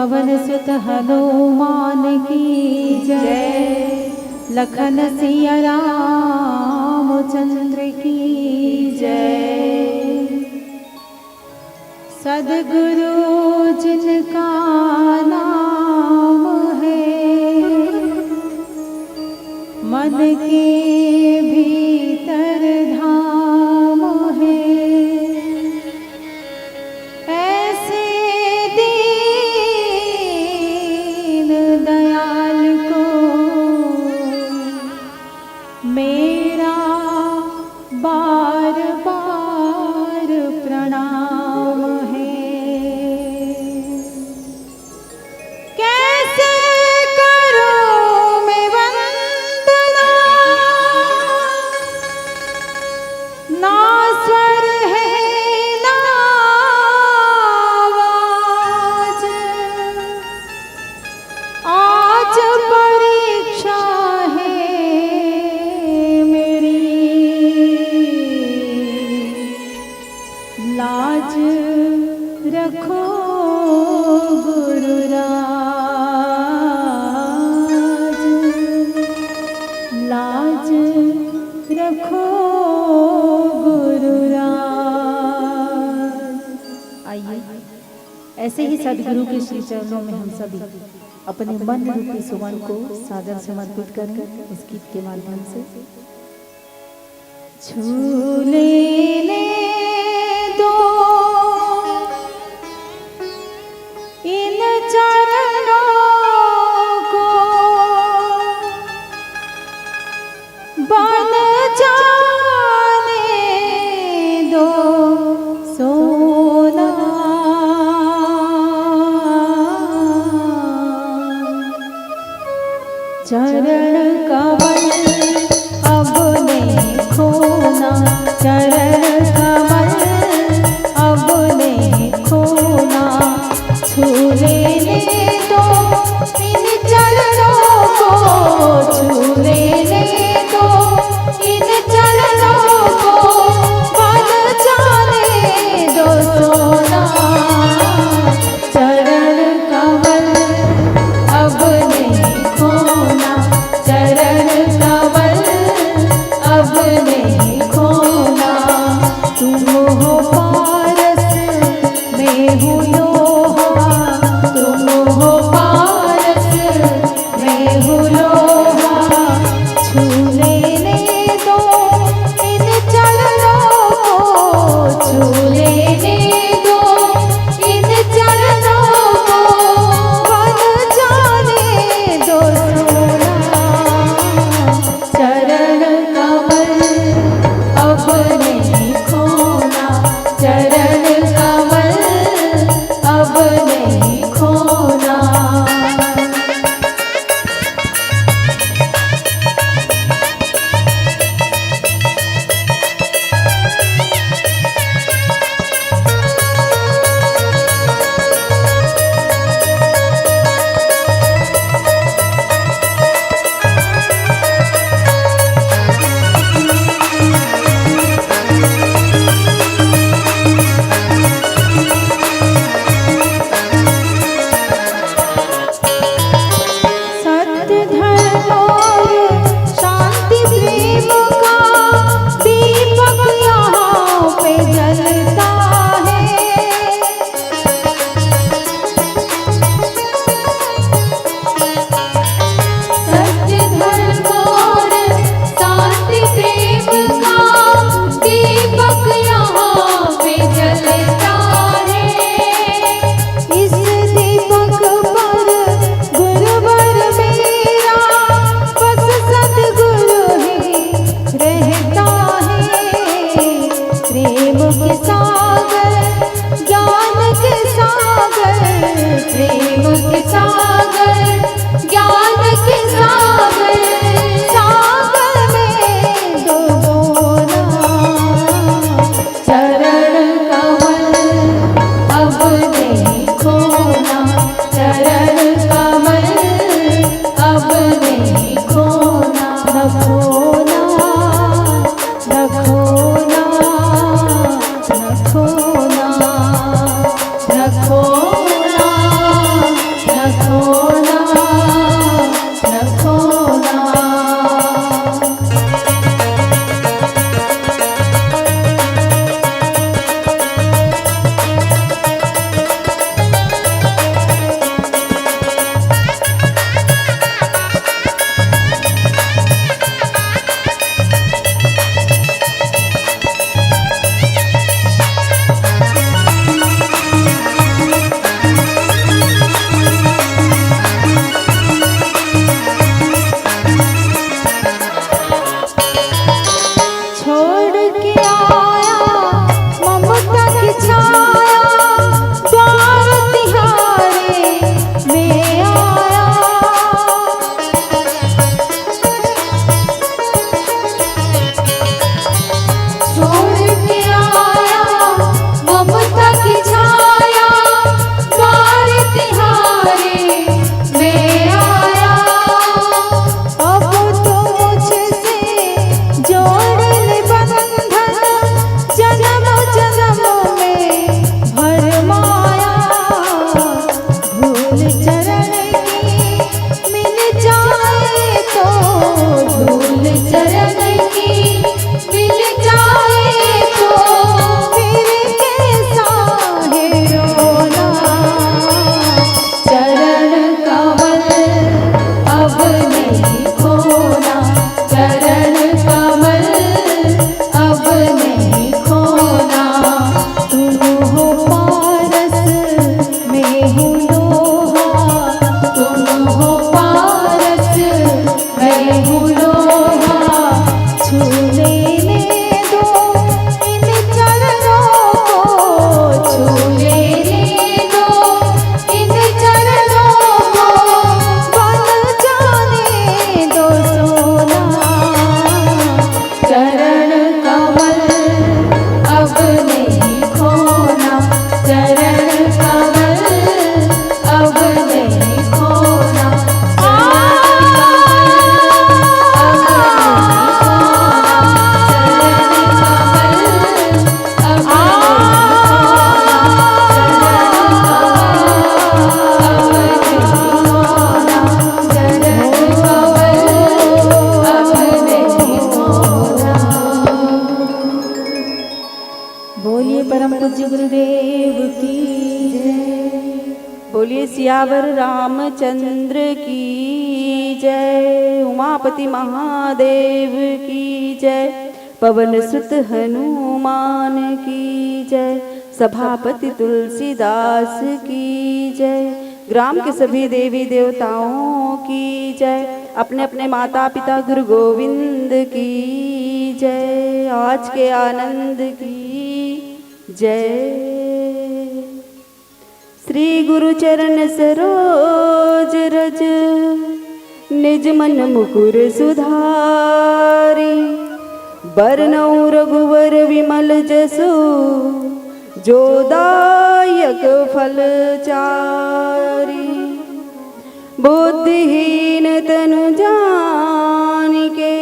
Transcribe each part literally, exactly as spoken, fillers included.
पवन सुत हनुमान की जय। लखन सिया रामचंद्र की जय। सदगुरु जिनका नाम है, मन के भीतर धाम है। ऐसे दीन दयाल को मेरा बार बार प्रणाम है। कैसे करूं मैं वंदना, ना स्वर है ना आवाज। आज परीक्षा है मेरी, लाज रखो गुरुराज, लाज रखो गुरुराज। आइए, ऐसे ही सदगुरु के श्री चरणों में हम सभी अपने मन रूपी सुमन को सादर समर्पित करें इस गीत के माध्यम से। छू लेने दो इन चरणों को, बन जाने दो सोना। चरण कमल अब नहीं खोना, चरण कमल अब नहीं खोना। छू लेने दो इन चरणों को, छू लेने दो इन चरणों को, बन जाने दो सोना। चरण कमल अब नहीं खोना, चरण कमल अब नहीं खोना। तुम हो पारस, मैं हूँ लोहा, तुम हो पारस, चरण की मिल जाए तो, धूल चरण की मिल जाए तो, फिर कैसा है रोना। चरण कमल अब नहीं खोना, चरण कमल अब नहीं खोना। तुम हो पारस, मैं हूँ लोहा, तुम हो पारस, मैं हूँ लोहा। छू लेने दो इन चरणों को, छू लेने दो इन चरणों को, बन जाने दो सोना। चरण कमल अब नहीं खोना, चरण कमल अब नहीं खोना, चरण कमल अब नहीं खोना, चरण कमल अब नहीं खोना, चरण कमल अब नहीं खोना, चरण कमल अब नहीं खोना। बोलिए परम पूज्य गुरुदेव की जय। बोलिए सियावर रामचंद्र की जय, उमापति महादेव की जय, पवन सुत हनुमान की जय, सभापति तुलसीदास की जय, ग्राम के सभी देवी देवताओं की जय, अपने अपने माता पिता गुरु गोविंद की जय, आज के आनंद की जय। श्री गुरु चरण सरोज रज, निज मन मुकुर सुधारी। बरनउँ रघुवर विमल जसु, जो दायक फल चारी। बुद्धिहीन तनु जानिके,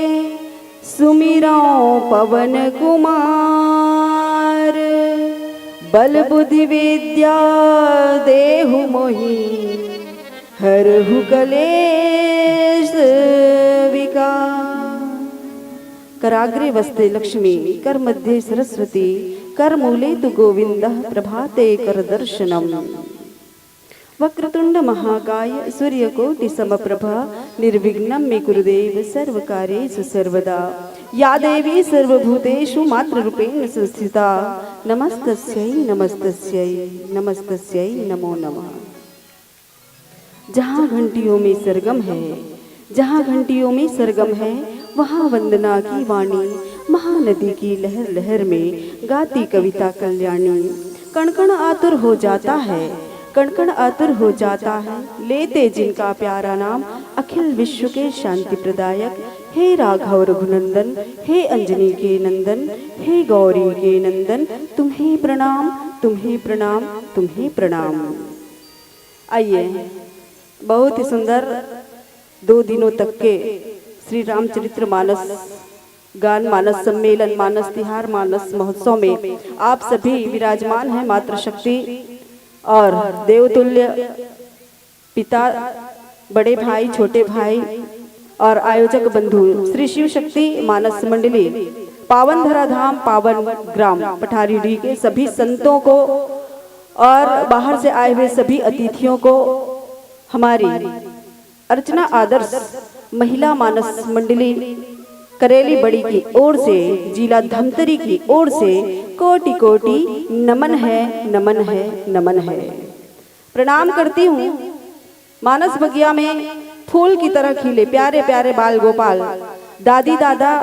सुमिरौं पवन कुमार। बल बुद्धि विद्या देहु मोहि, हरहु कलेश विकार। कराग्रे वसते लक्ष्मी, कर मध्ये सरस्वती, कर मूले तु गोविंदः, प्रभाते कर दर्शनम्। वक्रतुंड महाकाय सूर्यकोटि समप्रभा, निर्विघ्नं मे कुरुदेव सर्वकार्येषु सर्वदा। या देवी सर्वभूतेषु मातृरूपेण संस्थिता, नमस्तस्यै नमस्तस्यै नमस्तस्यै नमो नमः। जहाँ घंटियों में सरगम है, जहाँ घंटियों में सरगम है, वहाँ वंदना की वाणी महानदी की लहर लहर में गाती कविता कल्याणी। कण कण आतुर हो जाता है, कण कण आतुर हो जाता है, लेते जिनका प्यारा नाम अखिल विश्व के शांति प्रदायक। हे राघव रघुनंदन, हे अंजनी के नंदन, हे गौरी के नंदन, तुम्हें प्रणाम, तुम्हें प्रणाम, तुम्हें प्रणाम। आइए, बहुत ही सुंदर दो दिनों तक के श्री रामचरित्र मानस गान मानस सम्मेलन, मानस तिहार, मानस महोत्सव में आप सभी विराजमान हैं। मातृशक्ति और देवतुल्य पिता, बड़े भाई, छोटे भाई और आयोजक बंधु, श्री शिव शक्ति मानस मंडली, पावन धरा धाम, पावन ग्राम पठारी डी के सभी संतों को और बाहर से आए हुए सभी अतिथियों को, हमारी अर्चना आदर्श महिला मानस मंडली करेली बड़ी की ओर से, जिला धमतरी की ओर से कोटि कोटि नमन है, नमन है, नमन है। प्रणाम करती हूँ। मानस बगिया में फूल की तरह खिले प्यारे प्यारे बाल गोपाल, दादी दादा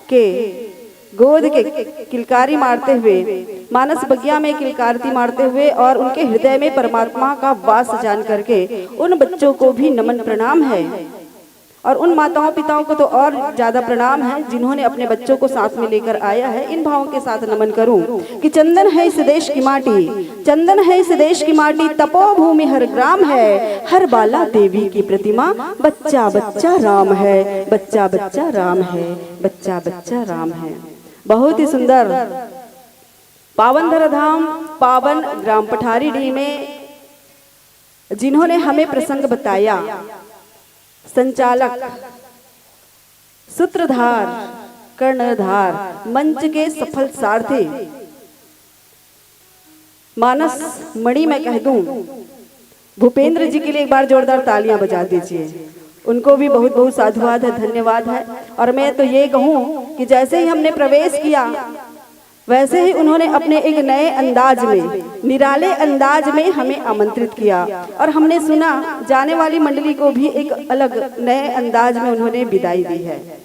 के गोद के किलकारी मारते हुए, मानस बगिया में किलकारती मारते हुए और उनके हृदय में परमात्मा का वास जान करके उन बच्चों को भी नमन प्रणाम है। और उन माताओं पिताओं को तो और ज्यादा प्रणाम है, जिन्होंने अपने बच्चों को साथ में लेकर आया है। इन भावों के साथ नमन करूं कि चंदन है इस देश की माटी, चंदन है इस देश की माटी, तपोभूमि हर ग्राम है, हर बाला देवी की प्रतिमा, बच्चा बच्चा राम है, बच्चा बच्चा राम है, बच्चा बच्चा राम है। बहुत ही सुंदर। पावन धरा धाम, पावन ग्राम पठारी डी में जिन्होंने हमें प्रसंग बताया, संचालक, सूत्रधार, कर्णधार, मंच के सफल सारथी, मानस मणि मैं कह दूं, भूपेंद्र जी के लिए एक बार जोरदार तालियां बजा दीजिए। उनको भी बहुत बहुत साधुवाद है, धन्यवाद है। और मैं तो ये कहूं कि जैसे ही हमने प्रवेश किया, वैसे ही उन्होंने अपने एक नए अंदाज में, निराले अंदाज में हमें आमंत्रित किया और हमने सुना, जाने वाली मंडली को भी एक अलग नए अंदाज में उन्होंने विदाई दी है,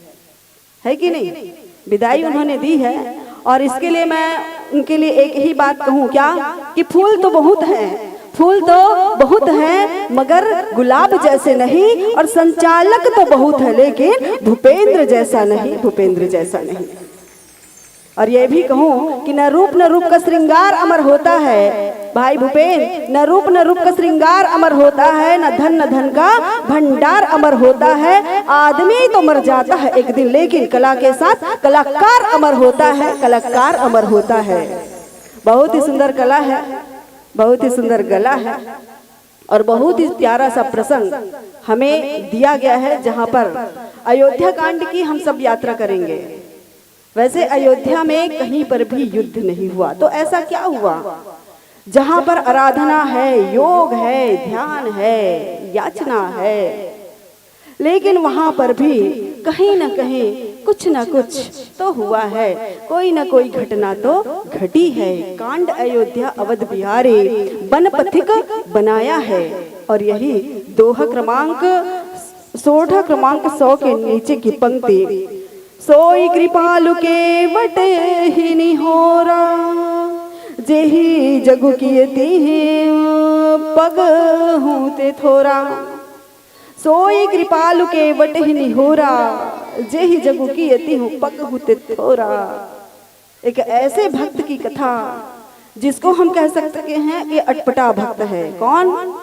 है कि नहीं? विदाई उन्होंने दी है। और इसके लिए मैं उनके लिए एक ही बात कहूँ क्या, कि फूल तो बहुत हैं, फूल तो बहुत हैं, मगर गुलाब जैसे नहीं, और संचालक तो बहुत है, लेकिन भूपेंद्र जैसा नहीं, भूपेंद्र जैसा नहीं। और ये भी कहूँ कि न रूप न रूप का श्रृंगार अमर होता है, भाई भूपेंद्र, न रूप न रूप का श्रृंगार अमर होता है, न धन न धन का भंडार अमर होता है। आदमी तो मर जाता है एक दिन, लेकिन कला के साथ कलाकार अमर होता है, कलाकार अमर होता है। बहुत ही सुंदर कला है, बहुत ही सुंदर गला है, और बहुत ही प्यारा सा प्रसंग हमें दिया गया है, जहाँ पर अयोध्या कांड की हम सब यात्रा करेंगे। वैसे अयोध्या में कहीं पर भी युद्ध नहीं हुआ, तो ऐसा क्या हुआ? जहाँ पर आराधना है, योग है, ध्यान है, याचना है, लेकिन वहाँ पर भी कहीं ना कहीं कुछ ना कुछ तो हुआ है, कोई ना कोई घटना तो घटी है। कांड अयोध्या अवध बिहारी बन पथिक बनाया है। और यही दोहा क्रमांक, सोरठा क्रमांक सौ के नीचे की पंक्ति, सोई कृपालु केवट ही निहोरा, जेहि जगु किए तिहि पग हूँ ते थोरा। सोई कृपालु केवट ही निहोरा, जेहि जगु किए तिहि पग हूँ ते थोरा। एक ऐसे भक्त की कथा, जिसको हम कह सकते हैं कि अटपटा भक्त है। कौन?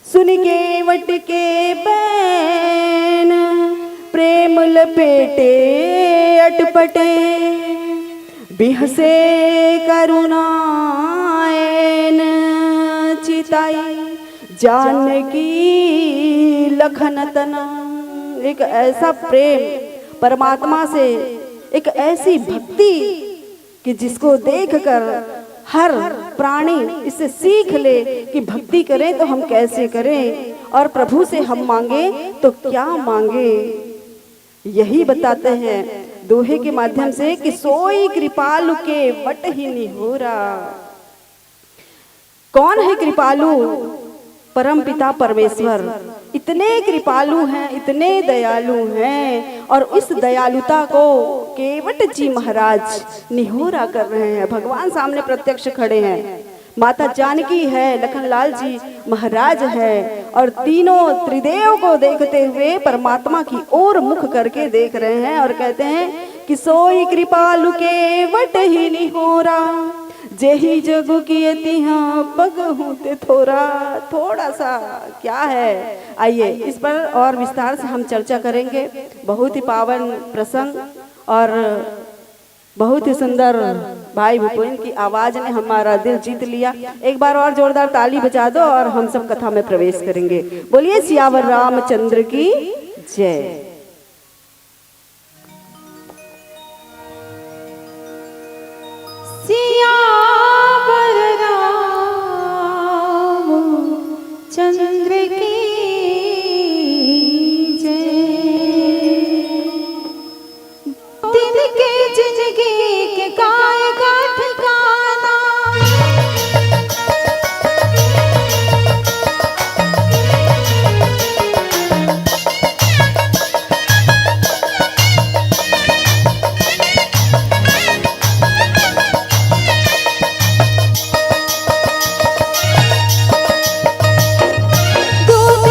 सुनि केवट के बैन प्रेम लपेटे अटपटे, बिहसे करुणाएन चिताई जानकी लखन तना। एक ऐसा प्रेम परमात्मा से, एक ऐसी भक्ति कि जिसको देखकर हर प्राणी इससे सीख ले कि भक्ति करें तो हम कैसे करें और प्रभु से हम मांगे तो क्या मांगे। यही बताते हैं दोहे के माध्यम से कि सोई कृपालु केवट ही निहोरा। कौन है कृपालु? परम पिता परमेश्वर। इतने कृपालु हैं, इतने दयालु हैं, और इस दयालुता को केवट जी महाराज निहोरा कर रहे हैं। भगवान सामने प्रत्यक्ष खड़े हैं, माता जानकी है, लखनलाल जी महाराज है, और तीनों त्रिदेव को देखते हुए परमात्मा की ओर मुख करके देख रहे हैं और कहते हैं कि सोई कृपालु केवट ही निहोरा, जेहि जगु किए तिहाँ पग हूँ ते थोरा। थोड़ा सा क्या है, आइए इस पर और विस्तार से हम चर्चा करेंगे। बहुत ही पावन प्रसंग और बहुत ही सुंदर भाई भूपेंद्र की आवाज ने हमारा दिल जीत लिया। एक बार और जोरदार ताली बजा दो और हम सब कथा में प्रवेश करेंगे। बोलिए सियावर रामचंद्र की जय। सियावर राम चंद्र की जय। दिन के जिंदगी के काय का ठिकाना। दूध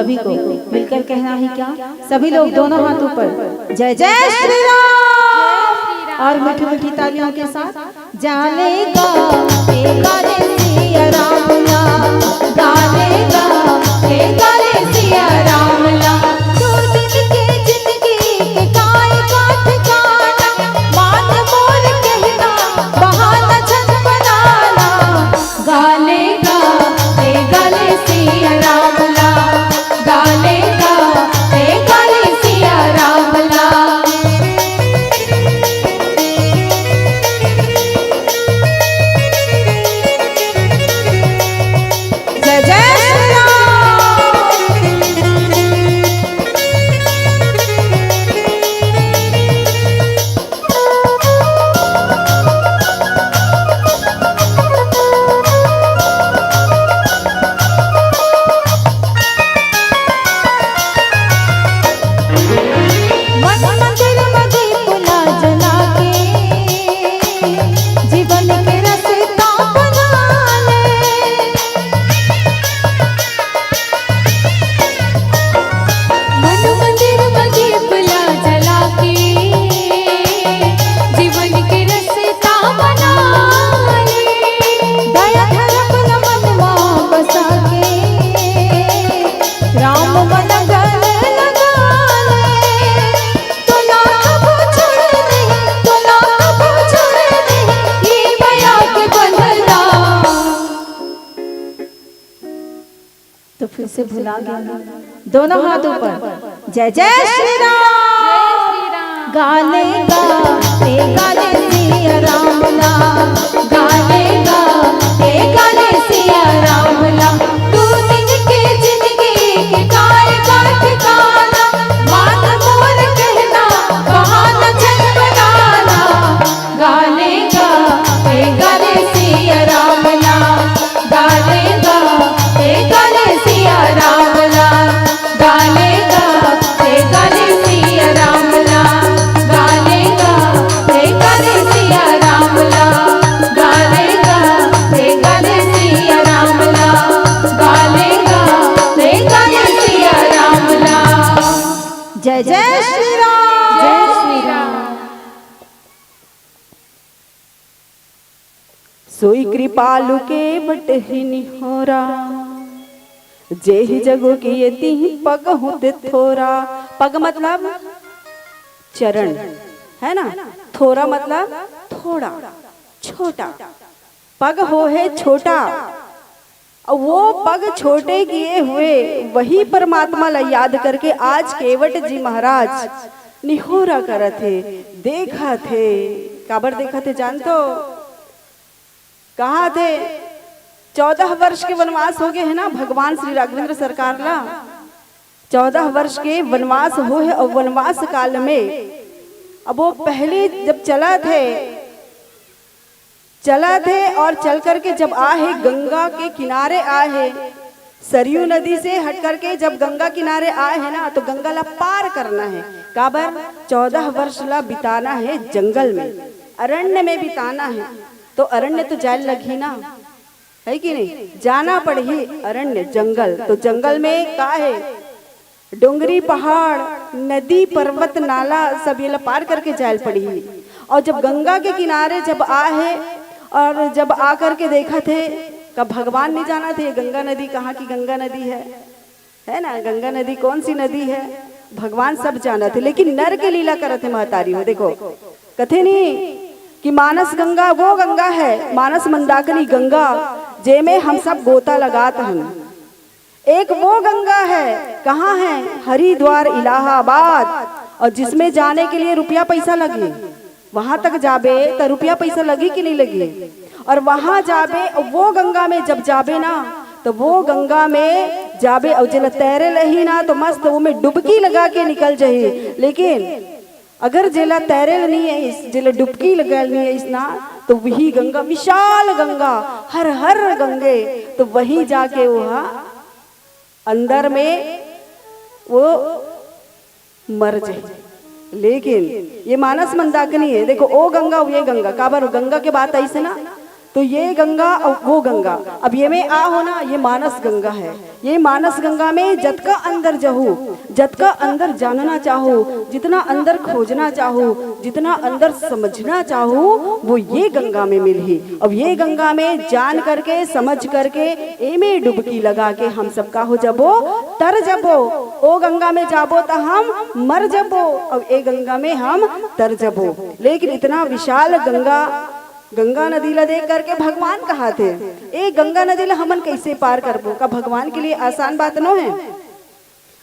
सभी को मिलकर कहना है क्या? सभी लोग दोनों हाथ ऊपर, जय जय श्री राम। और मीठी मीठी तालियों के साथ, जाने गा ए गाले सिया राम ला, गाले गा ए गाले सिया राम ला। दो दिन के जिंदगी के काय का ठिकाना, मान मोर कहना, बहाना झन बनाना। गाले गा ए गाले सिया राम ला, गाले गा ए गाले सिया राम ला। जय जय श्री राम। मन मंदिर में दीप ला जला के, जीवन के रस्ता बना ले। मन मंदिर में दीप ला जला के, जीवन के रस्ता बना ले। दया धर्म ला मन में बसा के, राम मन गले लगा ले। तो ना कभू छोड़े नहीं, तो ना कभू छोड़े नहीं, ये मया के बंधना। तो फिर से भुला गया। दोनों हाथ ऊपर, जय जय श्री राम। गाले गा ए गाले सिया राम ला, गाले गा ए गाले सिया राम ला। दो दिन के जिंदगी के काय का ठिकाना, मान मोर कहना, बहाना झन बनाना। गाले गा ए गाले सिया राम ला, गाले गा ए गाले सिया राम ला। गाले गा ए गाले सिया राम ला, गाले गा ए गाले सिया राम ला, गाले गा ए गाले सिया राम ला, गाले गा ए गाले सिया राम ला। जय जय श्री राम। जय श्री राम। सोई कृपालु के बटही निहोरा, जेहि जगो किए तिहि पग होते थोरा। पग मतलब चरण, है ना? थोरा मतलब थोड़ा, छोटा। पग हो है छोटा, और वो पग छोटे किए हुए वही परमात्मा ला याद करके आज केवट जी महाराज निहोरा करत हे, देखत हे। काबर देखत हे जानतो? कहा थे, चौदह वर्ष के वनवास हो गए है ना भगवान श्री राघवेंद्र सरकार ला। चौदह वर्ष के वनवास हो है और वनवास काल में अब वो पहले जब चला थे, चला थे और चल करके जब आ है गंगा के किनारे आ है, सरयू नदी से हट करके जब गंगा किनारे आए है ना, तो गंगा ला पार करना है। काबर? चौदह वर्ष ला बिताना है जंगल में, अरण्य में बिताना है, तो अरण्य तो जाए लगही ना, है कि नहीं? जाना पड़ही अरण्य, जंगल। तो जंगल में का है? डोंगरी, पहाड़, नदी, पर्वत, नाला, सब ये ला पार करके जायल पड़ही। और जब गंगा के किनारे जब आ है और जब आ करके देखत हे, का भगवान नहीं जानत हे गंगा नदी कहाँ की गंगा नदी है? है ना, गंगा नदी कौन सी नदी है? भगवान सब जानत हे, लेकिन नर के लीला करत हे महतारी हो। देखो, कथे नहीं कि मानस गंगा वो गंगा है, मानस मंदाकिनी गंगा, जेमे हम सब गोता लगात हन। एक वो गंगा है, कहाँ है? हरिद्वार, इलाहाबाद। और जिसमें जाने के लिए रुपया पैसा लगे, वहां तक जाबे तो रुपया पैसा लगी कि नहीं लगी? और वहां जाबे, वो गंगा में जब जाबे ना, तो वो गंगा में जाबे और जेला तैरे लही ना, तो मस्त वो में डुबकी लगा के निकल जाही। लेकिन अगर जेला तैरे ल नहीं आइस, जेला डुबकी लगा ल नहीं आइस ना, तो वही गंगा, विशाल गंगा, हर हर गंगे, तो वहीं जाके वो हा अंदर में वो मर जाए। लेकिन ये मानस मंदाकिनी है, देखो, ओ गंगा, ये गंगा, काबर गंगा के बात आइस ना, तो ये गंगा अउ वो गंगा, अब ये में आ हो ना, ये मानस गंगा है। ये मानस गंगा में जतका अंदर जहू, जतका अंदर जानना चाहू, जितना अंदर खोजना चाहू, जितना अंदर समझना चाहू, वो ये गंगा में मिलही। अब ये गंगा में जान करके, समझ करके, एमे डुबकी लगा के हम सब का हो जबो, तर जबो। ओ गंगा में जाबो त हम मर जबो, अब ए गंगा में हम तर जबो। लेकिन इतना विशाल गंगा, गंगा नदी ला देख करके भगवान कहाथे, ए गंगा नदी ला हमन कैसे पार करबो? का भगवान के लिए आसान बात नो है?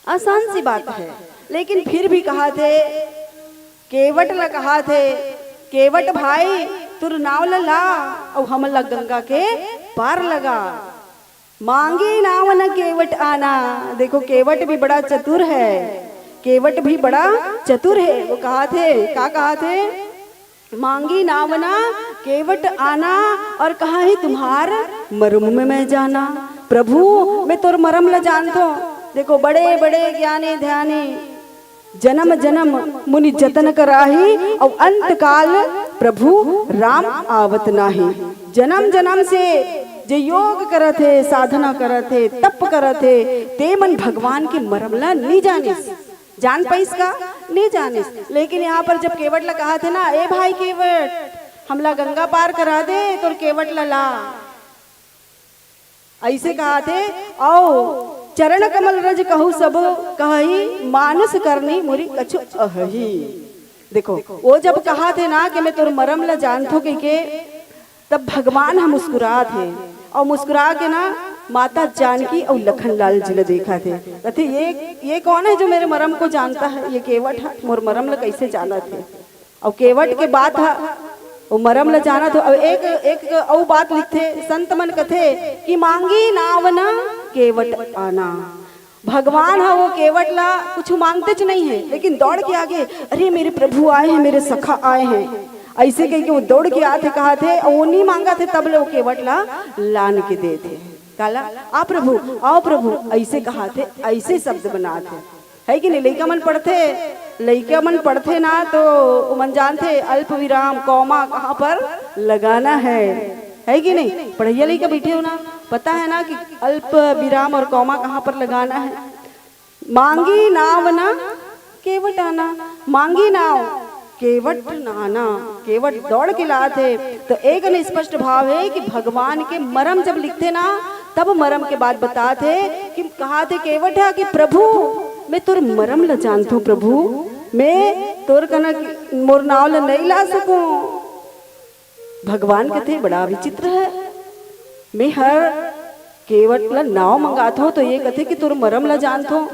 आसान सी बात है। लेकिन फिर भी कहाथे, केवट ला कहाथे, केवट भाई, तुर नाव ला ला, अउ हमन ला गंगा के पार लगा। मांगी नाव न केवट आना। देखो, केवट भी बड़ा चतुर है, केवट भी बड़ा चतुर है। वो कहाथे, का कहाथे? मांगी नाव न केवट आना, और कहा ही तुम्हार मरम में मैं जाना। प्रभु, मैं तोर मरम ला जानथो। देखो, बड़े बड़े ज्ञानी ध्यानी, जनम जनम मुनि जतन कराही, अउ अंत काल प्रभु राम आवत नाही। जनम जनम से जे योग करत हे, साधना करत हे, तप करत हे, ते मन भगवान के मरम ला नी जानिस। जान पाइस का? नी जानिस। लेकिन यहाँ पर जब केवट ला कहाथे ना, ए भाई केवट, हमला गंगा पार करा दे, तोर केवट ला ला। ऐसे कहाथे, अउ चरण कमल रज कहु सब, कहि मानुष करनी मुरी कछु अहही। देखो, वो जब कहाथे ना कि मैं तोर मरम ला जानथो कहिके, तब भगवान ह मुस्कुराथे, अउ मुस्कुरा के ना माता जानकी अउ लखन लाल जी ला देखाथे। कथे, ये, ये कौन है जो मेरे मरम को जानता है? ये केवट है, मोर मरम ला कैसे जानत हे? अउ केवट के बात ह, वो मरम ल जानत हो। अउ एक, एक अउ बात लिखथे, संत मन कथे कि मांगी नाव न केवट आना। भगवान ह वो केवट ला कुछ मांगतेच नहीं है, लेकिन दौड़ के आगे, "अरे, मेरे प्रभु आए हैं, मेरे सखा आए हैं," ऐसे कह के वो दौड़ के आथे, कहाथे, अउ वो नहीं मांगा थे, तब ले वो केवट ला लान के दे थे। काला, "आ प्रभु, आओ प्रभु," ऐसे कहाथे, ऐसे शब्द बनाथे। है कि नहीं? लइका मन पढ़थे, लइका मन पढ़थे ना, तो ओमन जानथे अल्प विराम, कॉमा कहाँ पर लगाना है, है कि नहीं? पढ़इया लइका बैठे हो ना, पता है ना कि अल्प विराम और कॉमा कहाँ पर लगाना है। मांगी नाव ना केवट आना, मांगी नाव केवट नाना, केवट दौड़ के लात हे। तो एक न स्पष्ट भाव है कि भगवान के मरम जब लिखथे ना, तब मरम के बात बतात हे कि कहाथे केवट ह कि प्रभु, मैं तोर मरम ल जानथों प्रभु, मैं तोर कना मोर नाव ल नहीं ला सकूं। भगवान कथे, बड़ा विचित्र है, मैं हर केवट ला नाव मंगाथो तो ये कथे कि तोर मरम ला जानथो,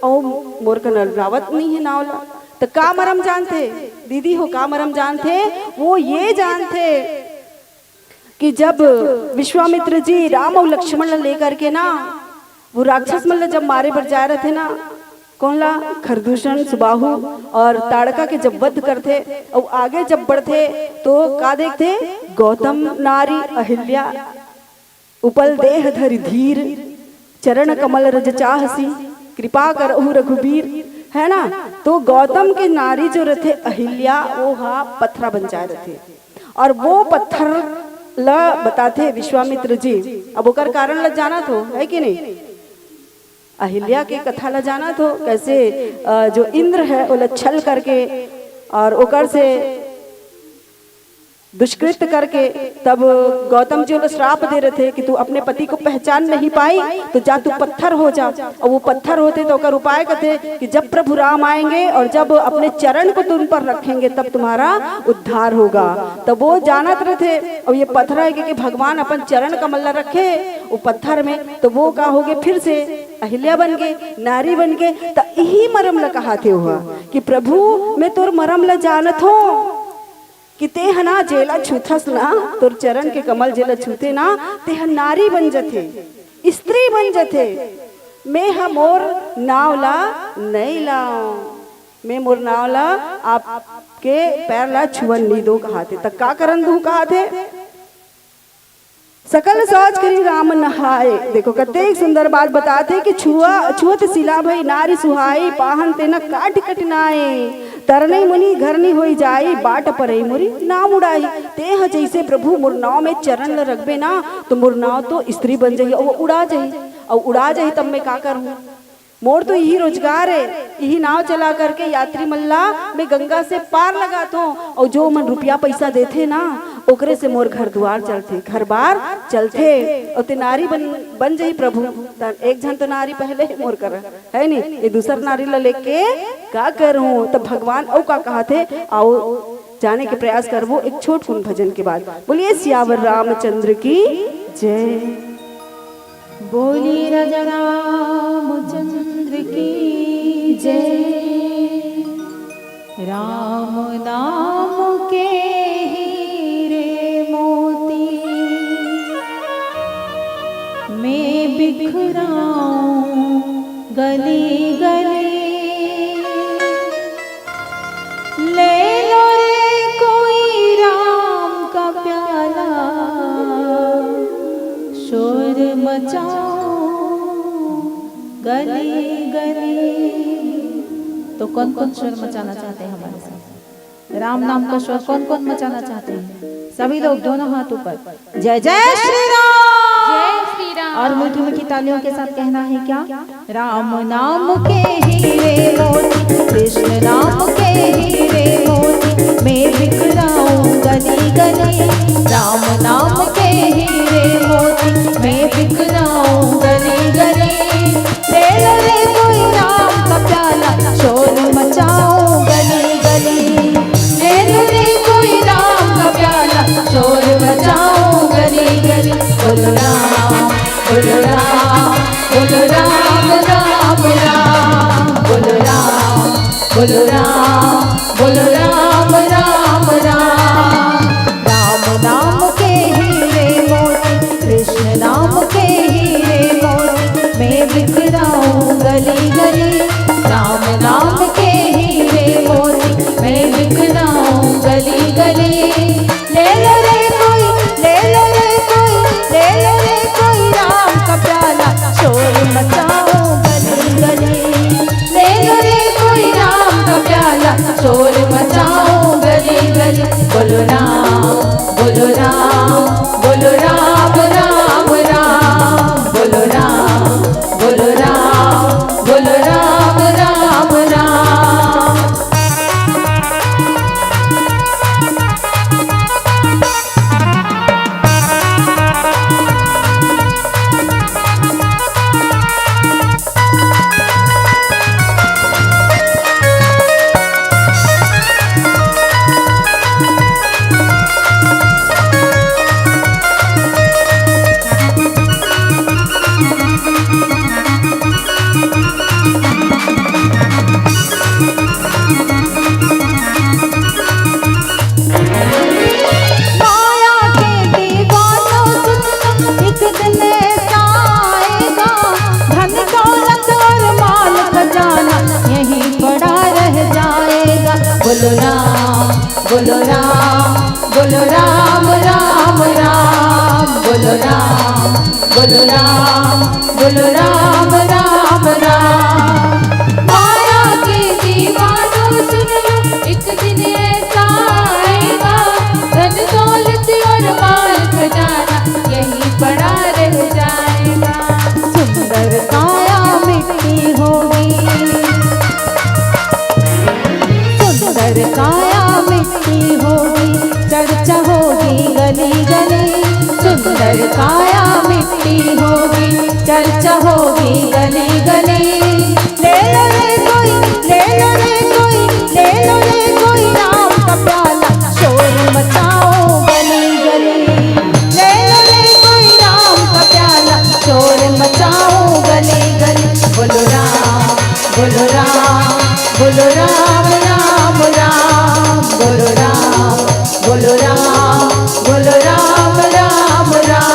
अउ मोर कना रावत नहीं है नाव ला। त का मरम जानथे दीदी हो, का मरम जानथे? वो ये जानथे कि जब विश्वामित्र जी राम अउ लक्ष्मण ला लेकर के ना वो राक्षस मन ला जब मारे बर जाए रहथे ना, कौन ला? खरदूषण, सुबाहु और ताड़का के जब वध करथे अउ आगे जब बढ़थे तो का देखथे? गौतम नारी अहिल्या, उपल देह धरि धीर, चरण कमल रज चाहसी, कृपा करहु रघुबीर, है ना? तो गौतम के नारी जो रथे अहिल्या, वो हा पथरा बन जाए रथे। और वो पत्थर ला बताथे विश्वामित्र जी। अब ओकर कारण ला जानत हो, है कि नहीं? अहिल्या के कथा ला जानत हो, कैसे, अ, जो इंद्र है, ओला छल करके और ओकर से दुष्कृत करके तब गौतम जी ओला श्राप दे रहे थे कि तू अपने पति को पहचान नहीं पाई, तो जा तू पत्थर हो जा। और वो पत्थर होथे तो ओकर उपाय कथे कि जब प्रभु राम आएंगे और जब अपने चरण को तुम पर रखेंगे तब तुम्हारा उद्धार होगा। तब वो जानत रथे और ये पत्थर है क्योंकि भगवान अपन चरण कमल ला रखे वो पत्थर में, तो वो का होगे, फिर से अहिल्या बन के, नारी बन के। त इही मरम ला कहाथे हुआ कि प्रभु, मैं तोर मरम ला जानत हो कि तेह ना जेला छूथस ना, तोर चरण के कमल जेला छूथे ना, तेह नारी बन जथे, स्त्री बन जथे। मैं ह मोर नाव ला नहीं लाव, मैं मोर नाव ला आपके पैर ला छुअन नहीं दो कहाथे। त का करन दू कहाथे? सकल सौच करी राम नहाए। देखो, कतेक सुंदर बात बताथे कि छुआ, छुअत सिला भई नारी सुहाई, पाहन तेना काट कटनाए। तरनई मुनि घर नि होई जाई, बाट परई मोरी नाम उड़ाई। तेह जइसे प्रभु मोर नाव में चरण ल रखबे ना, तो मोर नाव तो स्त्री बन जाही, अउ उड़ा जाही, अउ उड़ा जाही तब मैं का करहूँ? मोर तो इही रोजगार हे, इही नाव चला करके यात्री मन ला मैं गंगा से पार लगाथों, अउ जो मन रुपया पइसा देथे ना, ओकरे से मोर घर दुआर चलथे, घर बार चलथे। अउ ते नारी बन, बन जाही प्रभु, त एक झन तो नारी पहले हे मोर करा, हे नी? ये दूसर नारी ला लेके का करहूँ? त भगवान अउ का कहत हे, आओ जाने के प्रयास करबो एक छोट कुन भजन के बाद। बोलिए सियावर रामचंद्र की जय। बोली राजा रामचंद्र की जय। राम नाम के हीरे मोती, मैं बिखराऊं गली गली। ले लो रे कोई राम का प्याला, शोर मचाओ गली गली। तो कौन कौन शोर मचाना चाहते हैं हमारे साथ? राम नाम का शोर कौन कौन मचाना चाहते हैं? सभी लोग दोनों हाथ ऊपर। जय जय श्री राम। जय श्री राम। और मीठी मीठी तालियों के साथ कहना है क्या? राम नाम के हीरे मोती, कृष्ण नाम के हीरे मोती, मैं बिखराऊं गली गली। राम नाम के हीरे मोती, मैं बिखराऊं गली गली। ले लो रे कोई राम का प्याला, शोर मचाओ गली गली। ले लो रे कोई राम का प्याला, शोर मचाओ गली गली। बोलो राम, बोलो राम, बोलो राम, राम, राम। बोलो राम, बोलो राम, बोलो राम, राम, राम। राम नाम के हीरे मोती, कृष्ण नाम के हीरे मोती, मैं बिखराऊं गली गली। राम नाम के हीरे मोती, मैं बिखराऊं गली गली। ले लो रे कोई, ले लो रे कोई, ले लो रे कोई राम का प्याला, शोर मचाओ गली गली। ले लो रे कोई राम का प्याला, शोर मचाओ गली गली। बोलो राम, बोलो राम, बोलो राम, राम, राम। बोलो राम, बोलो राम, बोलो राम, राम, राम। माया के दीवानों, सुन लो, एक दिन ऐसा आएगा, धन दौलत और माल खजाना यहीं पड़ा रह जाएगा। बोलो राम, बोलो राम, बोलो राम, राम, राम। बोलो राम, बोलो राम, बोलो राम, राम, राम। माया के दीवानों, सुन लो, एक दिन ऐसा आएगा, धन दौलत और माल खजाना यहीं पड़ा रह जाएगा। सुंदर काया मिट्टी होगी, सुंदर काया मिट्टी होगी, चर्चा होगी गली गली। सुंदर काया मिट्टी होगी, चर्चा होगी गली गली। ले लो रे कोई, ले लो रे कोई, ले लो रे कोई राम का प्याला, शोर मचाओ गली गली। ले लो रे कोई राम का प्याला, शोर मचाओ गली गली। बोलो राम, बोलो राम, बोलो राम, राम, राम। बोलो राम, बोलो राम, बोलो राम, राम, राम।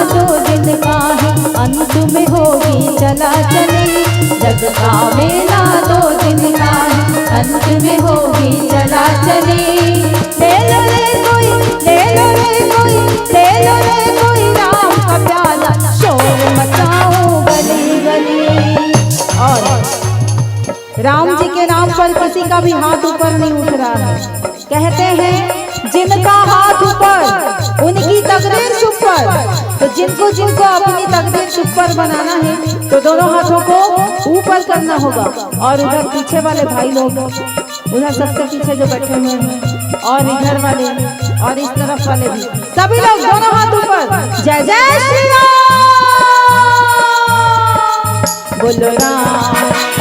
दो दिन का है, अंत में होगी चला चली। जग का मेला दो दिन का है, अंत में होगी चला चली। ले लो रे कोई, ले लो रे कोई, ले लो रे कोई राम का प्याला, शोर मचाओ गली गली। और राम जी के नाम पर किसी का भी हाथ ऊपर नहीं उठ रहा है। कहते हैं, जिनका हाथ ऊपर, उनकी तकदीर सुपर। तो जिनको जिनको अपनी तकदीर सुपर बनाना है, तो दोनों हाथों को ऊपर करना होगा। और उधर पीछे वाले भाई लोग, उधर सबसे पीछे जो बैठे हुए हैं, और इधर वाले, और इस तरफ वाले भी, सभी लोग दोनों हाथ ऊपर। जय जय श्री राम। बोलो राम,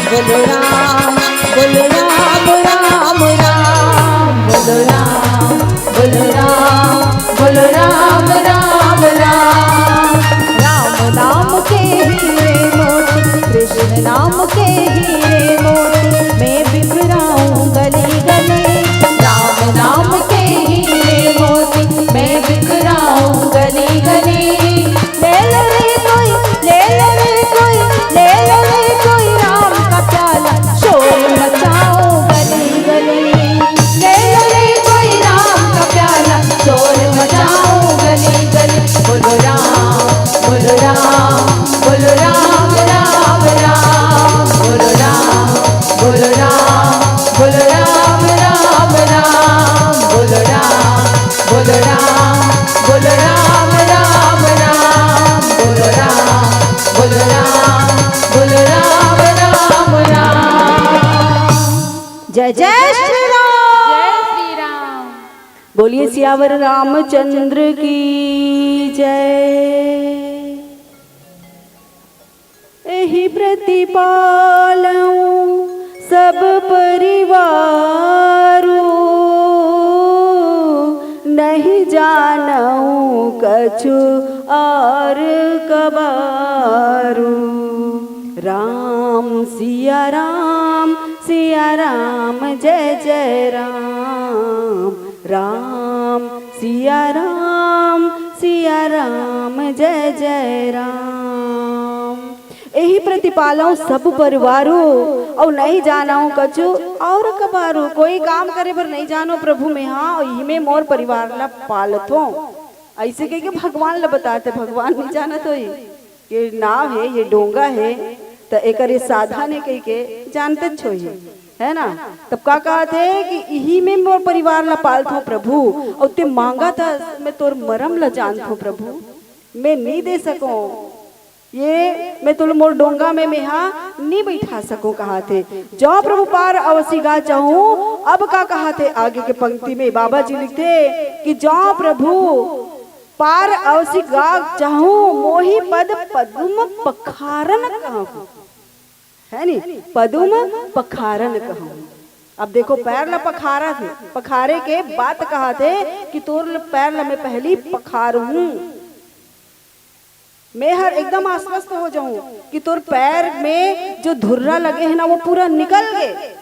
बोलो राम, बोलो राम, राम राम। बोलो राम, बोलो राम, बोलो राम, राम राम। राम नाम के हीरे मोती, कृष्ण नाम के हीरे मोती, मैं बिखराऊं गली गली। राम नाम के हीरे मोती, मैं बिखराऊं गली गली। ले ले रे कोई, ले ले रे कोई, ले ले रे कोई राम का प्याला, शोर मचाओ गली गली। ले ले रे कोई राम का प्याला, शोर मचाओ गली गली। बोलो राम, बोलो राम, बोलो राम, राम राम। बोलो राम, बोलो राम, बोलो राम, राम राम। बोलो राम, बोलो राम, बोलो राम, राम राम। बोलो राम, बोलो राम, बोलो राम, राम राम। जय जय श्री राम। जय श्री राम। बोलिए सियावर रामचंद्र की जय। एहि प्रतिपालऊं सब परिवारो, नहीं जानऊं कछु और कबारो। राम सिया राम, सिया राम जय जय राम। राम सिया राम, सिया राम जय जय राम। एहि प्रतिपालऊं सब परिवारो, अउ नहीं जानऊं कछु और कबारो। कोई काम करे बर नहीं जानो प्रभु मैं, हाँ, अउ इही में मोर परिवार ला पालथों। ऐसे कह के भगवान ला बताथे, भगवान नहीं जानत होही। ये नाव हे, ये डोंगा हे, त एकर ये साधन हे कहिके जानतेच होही, है ना? तब का कहत हे कि इही में मोर परिवार ला पालथों प्रभु, अउ ते मांगत हस, मैं तोर मरम ला जानथों प्रभु, मैं नी दे सकों, ये मैं तोला मोर डोंगा में मेहा नी बैठा सकों कहत हे। जौं प्रभु पार अवसी गा चाहूं, अब का कहत हे आगे के पंक्ति में बाबा जी लिखथे कि जौं प्रभु पार अवसी गा चाहूं, मोहि पद पदुम पखारन कहूं। है नी? पदुम पखारन कहूं। अब देखो, पैर ला पखारत हे, पखारे के बात कहत हे कि तोर ल-, पैर ला मैं पहली पखारहूं। मैं हर एकदम आश्वस्त हो जाऊं कि तोर पैर में जो धुर्रा लगे हे ना, वो पूरा निकल गे।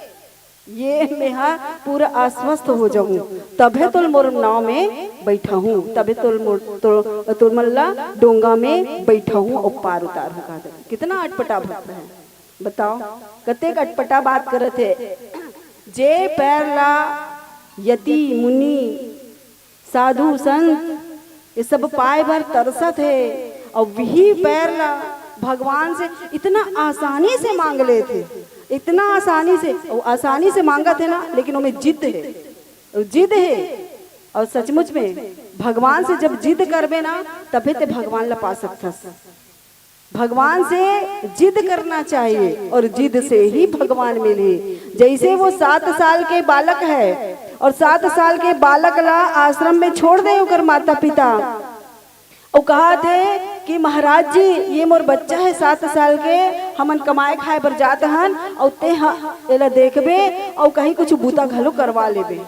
ये मैं हर पूरा आश्वस्त हो जाऊं, तभे तोल मोर नाव में बैठाहूं, तभे तोल मोर, तोल, तोल मन ला डोंगा में बैठाहूं अउ पार उतारहूं। कहत हे, कितना अटपटा भक्त हे, बताओ, कतेक अटपटा बात करत हे। जे पैर ला यति मुनि, साधु संत, ये सब पाए बर तरसत हे, अउ वही पैर ला भगवान से इतना आसानी से मांग लेथे, इतना आसानी से, अउ आसानी से मांगत हे ना, लेकिन ओमे जिद हे, अउ जिद हे। अउ सचमुच में भगवान से जब जिद करबे ना, तभे ते भगवान ला पा सकथस। भगवान से जिद करना चाहिए और जिद से ही भगवान मिले। जैसे वो सात साल के बालक है और सात साल के बालक ला आश्रम में छोड़ दे ओकर माता पिता, अउ कहत हे कि महाराज जी, ये मोर बच्चा हे सात साल के, हमन कमाए खाए बर जात हन, अउ ते ह एला देखबे अउ कहीं कुछ बूता घलो करवा लेबे।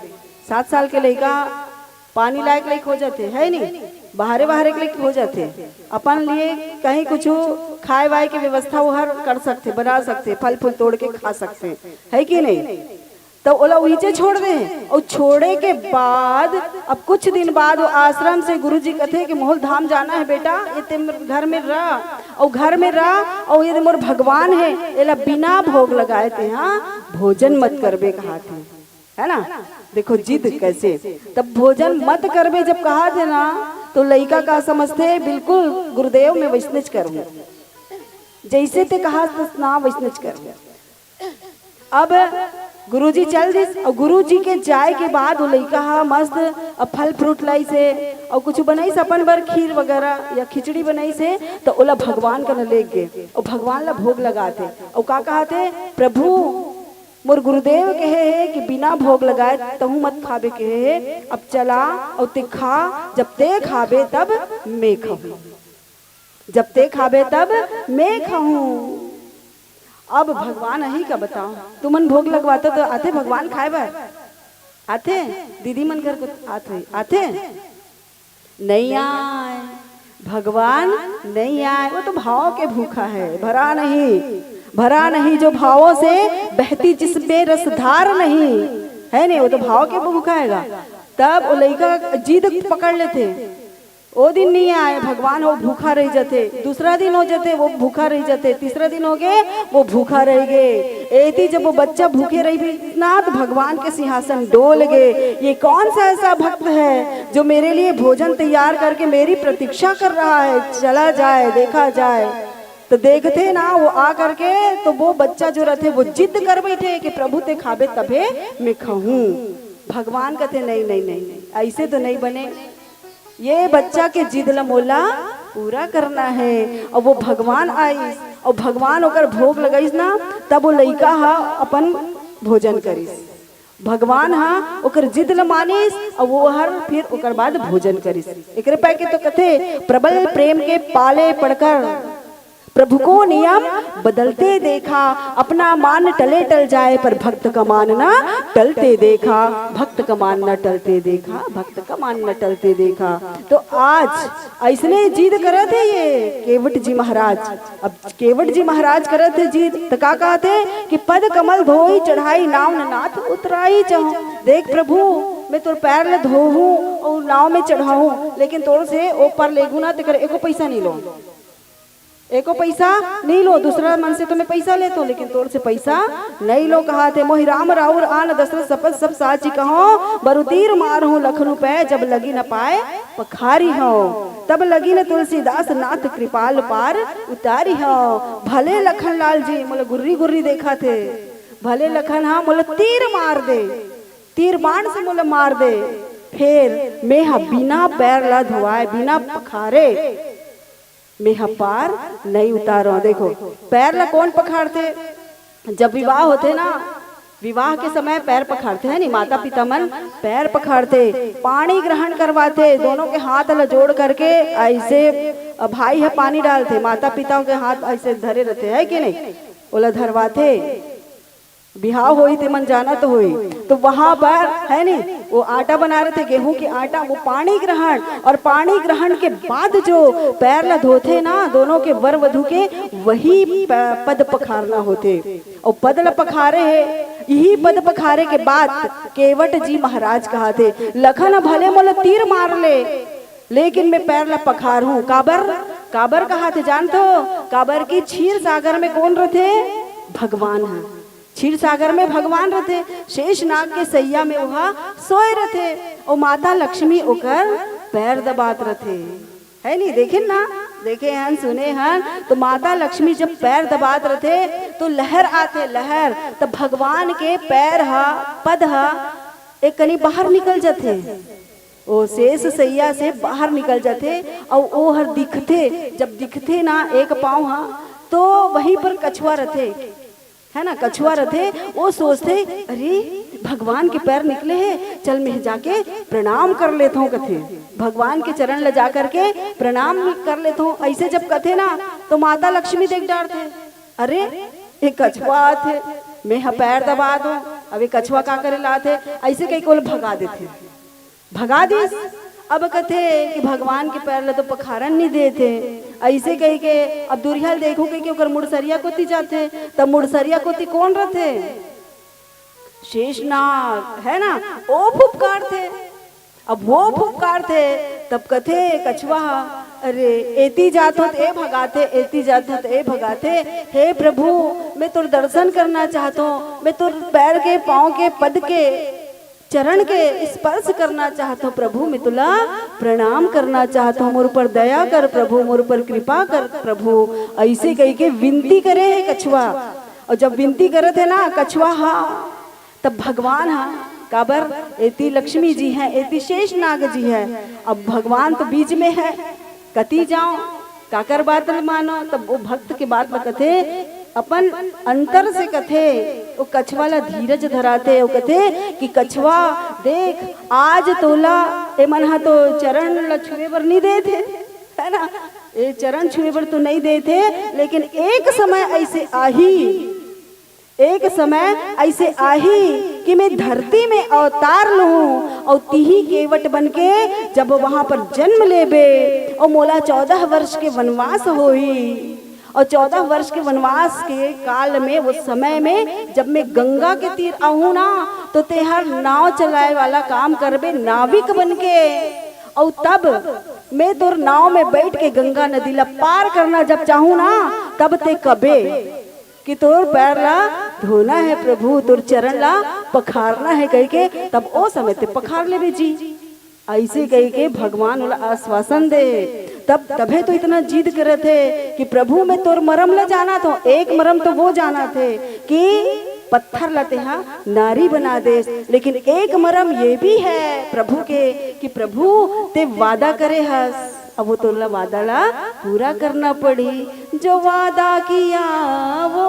सात साल के लइका पानी लाए के लइक हो जाथे, है नी? बहारे बहारे के लइक हो जाथे, अपन लिए कहीं कुछ खाए वाए के व्यवस्था वो हर कर सकथे, बना सकथे, फल फूल तोड़ के खा सकथे, है कि नहीं? त ओला उहिचे छोड़ दे हे। अउ छोड़े के बाद अब कुछ दिन बाद वो आश्रम से गुरुजी कथे कि मोहल धाम जाना हे बेटा, ये ते घर में रह, अउ घर में रह, अउ ये मोर भगवान हे, एला बिना भोग लगाए तेहा भोजन मत करबे, कहाथे, है ना? देखो जिद कैसे। तब भोजन मत करबे जब कहाथे ना, तो लइका का समझथे, बिल्कुल गुरुदेव, मैं वैसनेच करहूँ, जैसे ते कहा ना वैसनेच करहूँ। अब गुरुजी चल दिस, अउ गुरुजी के जाए के बाद वो लइका ह मस्त अब फल फ्रूट लाइस हे, अउ कुछ बनाइस अपन बर, खीर वगैरह या खिचड़ी बनाइस हे, त ओला भगवान कना लेग गे, अउ भगवान ला भोग लगाथे, अउ का कहाथे, प्रभु, मोर गुरुदेव कहे हे कि बिना भोग लगाए तहूँ मत खाबे कहे हे, अब चला, अउ ते खा, जब ते खाबे तब मैं खाहूँ, जब ते खाबे तब मैं खाहूँ। अब भगवान अही का बताओ, तुमन भोग लगवाता तो आथे भगवान खाए बर? आथे? दीदी मन घर को आथे, आथे? नहीं आए, भगवान नहीं आए। वो तो भाव के भूखा है, भरा नहीं, भरा नहीं जो भावों से, बहती जिसमें रसधार नहीं, है नहीं, वो तो भाव के भूखा हैगा। तब वो लइका जिद पकड़ लेथे, ओ दिन नहीं आए, भगवान वो भूखा रह जाते, दूसरा दिन हो जाते, वो भूखा रह जाते, तीसरा दिन हो गए, वो भूखा रह गए। एती जब वो बच्चा भूखे रह भी ना, तो भगवान के सिंहासन डोल गए। ये कौन सा ऐसा भक्त है जो मेरे लिए भोजन तैयार करके मेरी प्रतीक्षा कर रहा है? चला जाए, देखा जाए। तो देखते ना, वो आ करके, तो वो बच्चा जो रहते, वो जिद कर बैठे कि प्रभु ते खाबे तभे मैं खाऊं। भगवान कहते, नहीं, नहीं, नहीं, नहीं, ऐसे तो नहीं बने। ये बच्चा के जिद ल मोला पूरा करना है। अउ वो भगवान आइस, अउ भगवान ओकर भोग लगाइस ना, तब वो लइका ह अपन भोजन करिस। भगवान ह ओकर जिद ल मानिस, अउ वो हर फिर ओकर बाद भोजन करिस। एकरे पै के तो कथे, प्रबल प्रेम के पाले पड़कर प्रभु को नियम बदलते देखा, अपना मान टले टल जाए, पर भक्त का मान ना टलते देखा, भक्त का मान ना टलते देखा, भक्त का मान ना टलते देखा। तो आज ऐसने जिद करत हे ये केवट जी महाराज। अब केवट जी महाराज करत हे जिद, त का कहत हे कि पद कमल धोई चढ़ाई, नाव न नाथ उतराई चहूँ। देख प्रभु, मैं तोर पैर ल धोहूँ अउ नाव में चढ़ाहूँ, लेकिन तोर से ओ पार लेगहूँ ना, तेकर एको पैसा नहीं लूँ। एको पैसा नहीं लूँ, दूसरा मन से तो मैं पैसा लेथों, लेकिन तोर से पैसा नहीं लूँ। कहाथे, मोहि राम राउर आन दशरथ सपथ सब साचि कहौं, बरु तीर मारहूँ लखन उपै, जब लगि न पाए पखारिहौं। तब लगि न तुलसीदास नाथ कृपाल पार उतारिहौं। भले लखन लाल जी मोला गुर्री गुर्री देखाथे, भले लखन हा मोला तीर मार दे, तीर बाण से मोला मार दे, फेर मैं हा बिना पैर ला धोवाए, बिना पखारे मेंह पार नइ उतारंव। देखो, पैर ला कोन पखारथे? जब विवाह होथे ना, विवाह के समय पैर पखारथे, है नी? माता पिता मन पैर पखारथे, पाणी ग्रहण करवाथे, दोनों के हाथ ला जोड़ करके अइसे भाई ह पानी डालथे, माता पिता के हाथ अइसे धरे रथे, है कि नहीं? ओला धरवाथे। बिहाव होही ते मन जानत होही, तो वहां पर, है नी, वो आटा बना रहे थे, गेहूं के आटा, वो पाणी ग्रहण, और पाणी ग्रहण के बाद जो पैर ला धोथे ना दोनों के, वर वधू के, वही प-, पद पखारना होथे। और पद ला पखारे हे, यही पद पखारे के बाद केवट जी महाराज कहाथे, लखन भले मोला तीर मार ले, लेकिन मैं पैर ला पखारहूं। काबर? काबर कहाथे जानथो? काबर कि क्षीर सागर में कोन रथे? भगवान ह। क्षीर सागर में भगवान रथे, शेष नाग के सैया में ओहा सोए रथे, अउ माता लक्ष्मी ओकर पैर दबात रथे, है नी? देखे ना, देखे हन, सुने हन, तो माता लक्ष्मी जब पैर दबात रथे, तो लहर आथे, लहर, तब भगवान के पैर ह, पद ह, एक कनी बाहर निकल जथे, ओ शेष सैया से बाहर निकल जथे, अउ ओ हर दिखथे। जब दिखथे ना एक पांव ह, तो वहीं पर कछुआ रथे, है ना, कछुआ रथे, वो सोचथे, "अरे, भगवान के पैर निकले हे, चल मैं जाके प्रणाम कर लेथों," कथे। भगवान के चरण ल जा करके प्रणाम कर लेथों। अइसे जब कथे ना, तो माता लक्ष्मी देख डारथे, "अरे, ये कछुआ आथे, मैं ह पैर दबा दूं, अब ये कछुआ का करे ला आथे?" अइसे कहिके ओला भगा देथे। भगा दिस। अब कथे कि भगवान के पैर ल तो पखारन नइ देथे, अइसे कहिके अब दुरिहा ल देखहूं कहिके ओकर मुड़सरिया कोती जाथे, त मुड़सरिया कोती कोन रथे? शेषनाग है ना, ओ फुफकारथे। अब वो फुफकारथे, तब कथे कछवा ह, "अरे, एती जात हों त ए भगाथे, एती जात हों त ए भगाथे। हे प्रभु, मैं तोर दर्शन करना चाहत हों, मैं तोर पैर के, पाँव के, पद के, चरण के स्पर्श करना चाहत हों प्रभु, मैं तोला प्रणाम करना चाहत हों, मोर ऊपर दया कर प्रभु, मोर ऊपर कृपा कर प्रभु।" अइसे कहिके विनती करे हे कछवा। अउ जब विनती करत हे ना कछवा ह, तब भगवान ह, काबर एती लक्ष्मी जी हे, एती शेषनाग जी हे। अब भगवान तो बीच में हे, कती जाओं, काकर बात ल मानों? तब वो भक्त के बात ल कथे, अपन अंतर से कथे, वो कछवा ला धीरज धराथे, वो कथे कि कछवा, देख, आज तोला एमन ह तो चरण ला छुए बर नइ देत हे, है ना? ए चरण छुए बर तो नइ देत हे, लेकिन एक समय अइसे आही, एक समय अइसे आही कि मैं धरती में अवतार लूहूं अउ तिही केवट बन के जब वहां पर जन्म लेबे अउ मोला चौदह वर्ष के वनवास होही अउ चौदह वर्ष के वनवास के काल में, वो समय में जब मैं गंगा के तीर आहूं ना, तो तेहर नाव चलाए वाला काम करबे नाविक बन के। अउ तब मैं तोर नाव में बैठ के गंगा नदी ला पार करना जब चाहूं ना, तब ते कबे कि तोर पैर ला धोना हे प्रभु, तोर चरण ला पखारना हे कहिके, तब ओ समय ते पखार लेबे जी। अइसे कहिके भगवान ओला आश्वासन दे। तब, तभे तो इतना जिद करत हे कि प्रभु, मैं तोर मरम ला जानत हों। एक मरम तो वो जानत हे कि पत्थर ला तेहा नारी बना देस, लेकिन एक मरम ये भी हे प्रभु के कि प्रभु, ते वादा करे हस, अब वो तोला वादा ला पूरा करना पड़ही। जो वादा किया वो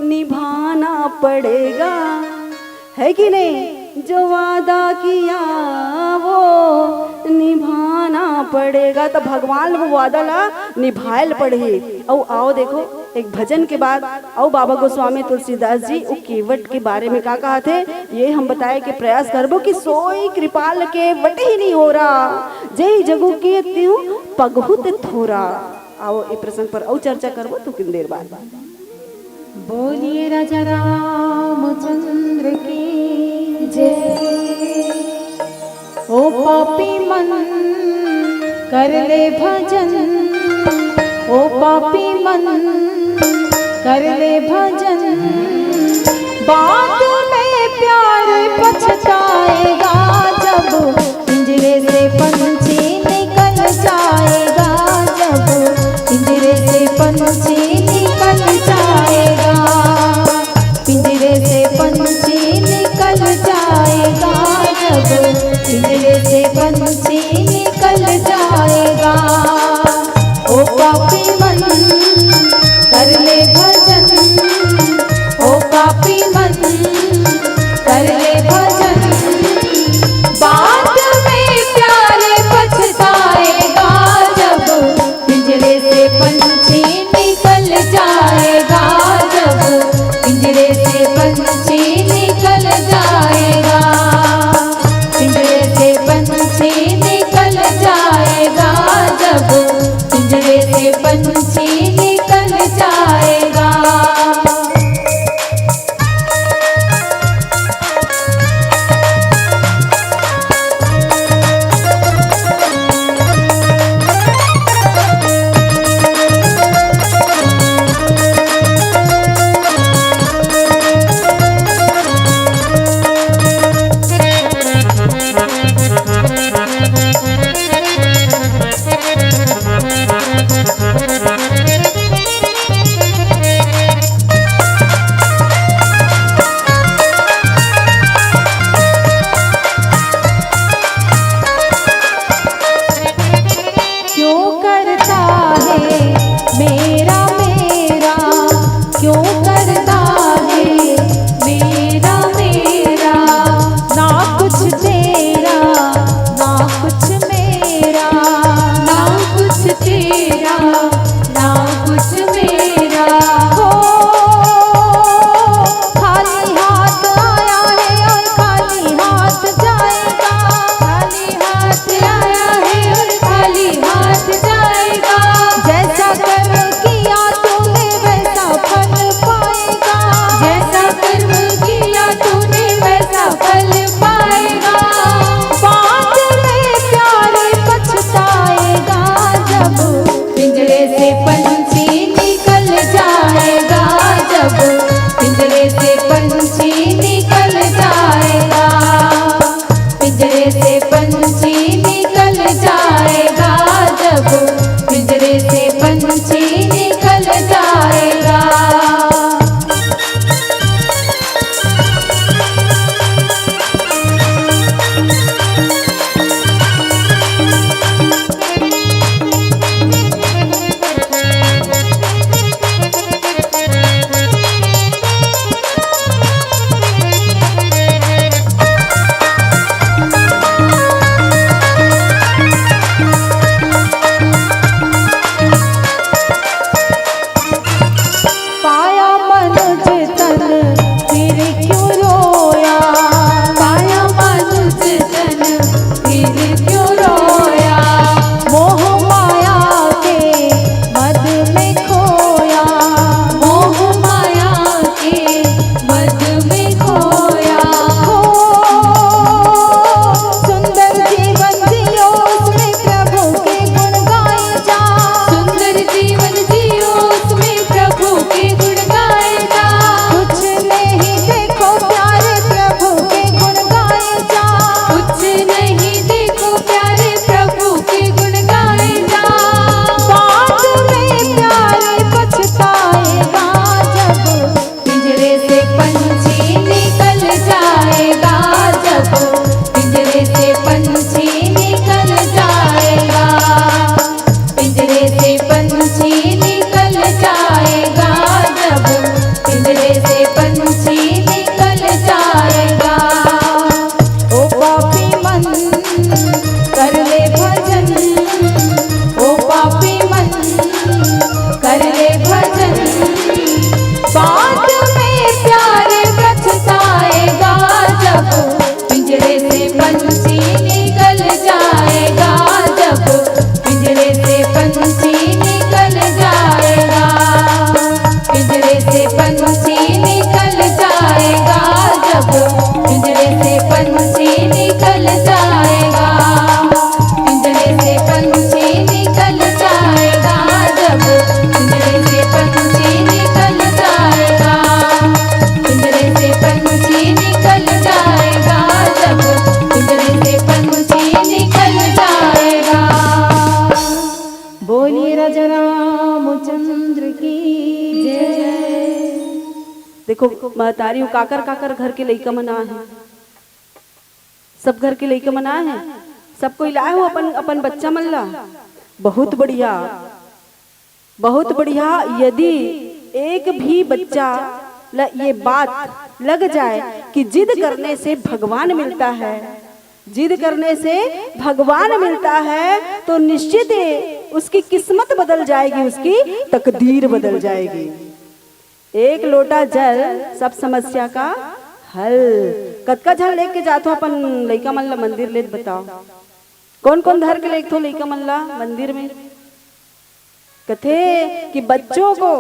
निभाना पड़ेगा, है कि नहीं? जो वादा किया वो निभाना पड़ेगा। तो भगवान वो वादा ला निभाए ल पड़ही। अउ आओ देखो, एक भजन के बाद अउ बाबा गोस्वामी तुलसीदास जी उ केवट के बारे में का कहत हे, ये हम बताए के प्रयास करबो कि सोई कृपाल केवट ही निहोरा, जेहि जगु कीए तिहु पगहुत थोरा। आओ, ए प्रसंग पर अउ चर्चा करबो थोकिन देर बाद। बोलिए राजा रामचंद्र की जय। ओ पापी मन कर ले भजन, ओ पापी मन कर ले भजन, बाद में प्यार पछताएगा जब पिंजरे से पंछी निकल जाएगा, जब पिंजरे से पंछी निकल जाएगा, पिंजरे से पंछी निकल जाएगा, जब पिंजरे से पंछी निकल जाएगा। ओ पापी मन कर ले भजन, ओ पापी मन कर ले भजन, बाद में प्यार पछताएगा जब पिंजरे से पंछी निकल जाएगा, जब पिंजरे से पंछी निकल जाएगा, पिंजरे से पंछी निकल जाएगा, जब पिंजरे से पंछी निकल जाएगा। क्यों करता है मेरा मेरा, क्यों करता है मेरा मेरा? ना कुछ तेरा, ना कुछ मेरा, ना कुछ तेरा, ना कुछ मेरा। हो, खाली हाथ आया है और खाली हाथ जाएगा, खाली हाथ आया है और खाली हाथ जाएगा। जैसा कर्म किया तूने वैसा फल पाएगा, जैसा कर्म किया निकल जाएगा। पाया मनुज तन फिर क्यों रोया? पाया मनुज तन फिर क्यों रोया? मोह माया के मद में खोया। मोह माया के मद में खोया। हो, सुंदर जीवन जियो, उसमें प्रभु के गुण गाए जा। सुंदर जीवन जियो, उसमें प्रभु के गुण गाए जा। कुछ नहीं देखो प्यारे, प्रभु के गुण गाए जा। कुछ नहीं देखो प्यारे, प्रभु के गुण गाए जा। बाद में प्यारे पछताएगा जब पिंजरे से पंछी निकल जाएगा, जब पिंजरे से पंछी निकल जाएगा, पिंजरे से पंछी निकल जाएगा, जब पिंजरे से पंछी निकल जाएगा। ओ पापी मन, कर ले भजन, ओ पापी मन, कर ले भजन। बाद में प्यार पछताएगा, जब पिंजरे से पंछी निकल जाएगा, जब पिंजरे से पंछी निकल जाएगा। पिंजरे से पंछी निकल जाएगा, जब पिंजरे से पंछी निकल जाएगा। पिंजरे से पंछी निकल जाएगा, जब पिंजरे से पंछी निकल जाएगा। पिंजरे से पंछी निकल जाएगा, जब पिंजरे से पंछी निकल जाएगा। बोलिए राजा रामचंद्र की जय। देखो महतारी, काकर काकर घर के लइका मन आए हे, सब घर के लइका मन आए हे, सब कोई लाए हो अपन अपन बच्चा मन ला। बहुत बढ़िया, बहुत बढ़िया। यदि एक भी बच्चा ला ये बात लग जाए कि जिद करने से भगवान मिलता है, जिद करने से भगवान मिलता है, तो निश्चित ही उसकी किस्मत बदल जाएगी, उसकी तकदीर बदल जाएगी। एक लोटा जल, सब समस्या का हल। कतका झन लेके जाथो अपन लइका मन ला मंदिर ले, बताओ, कौन कौन धर के लेगथो लइका मन ला मंदिर में? कथे कि बच्चों को,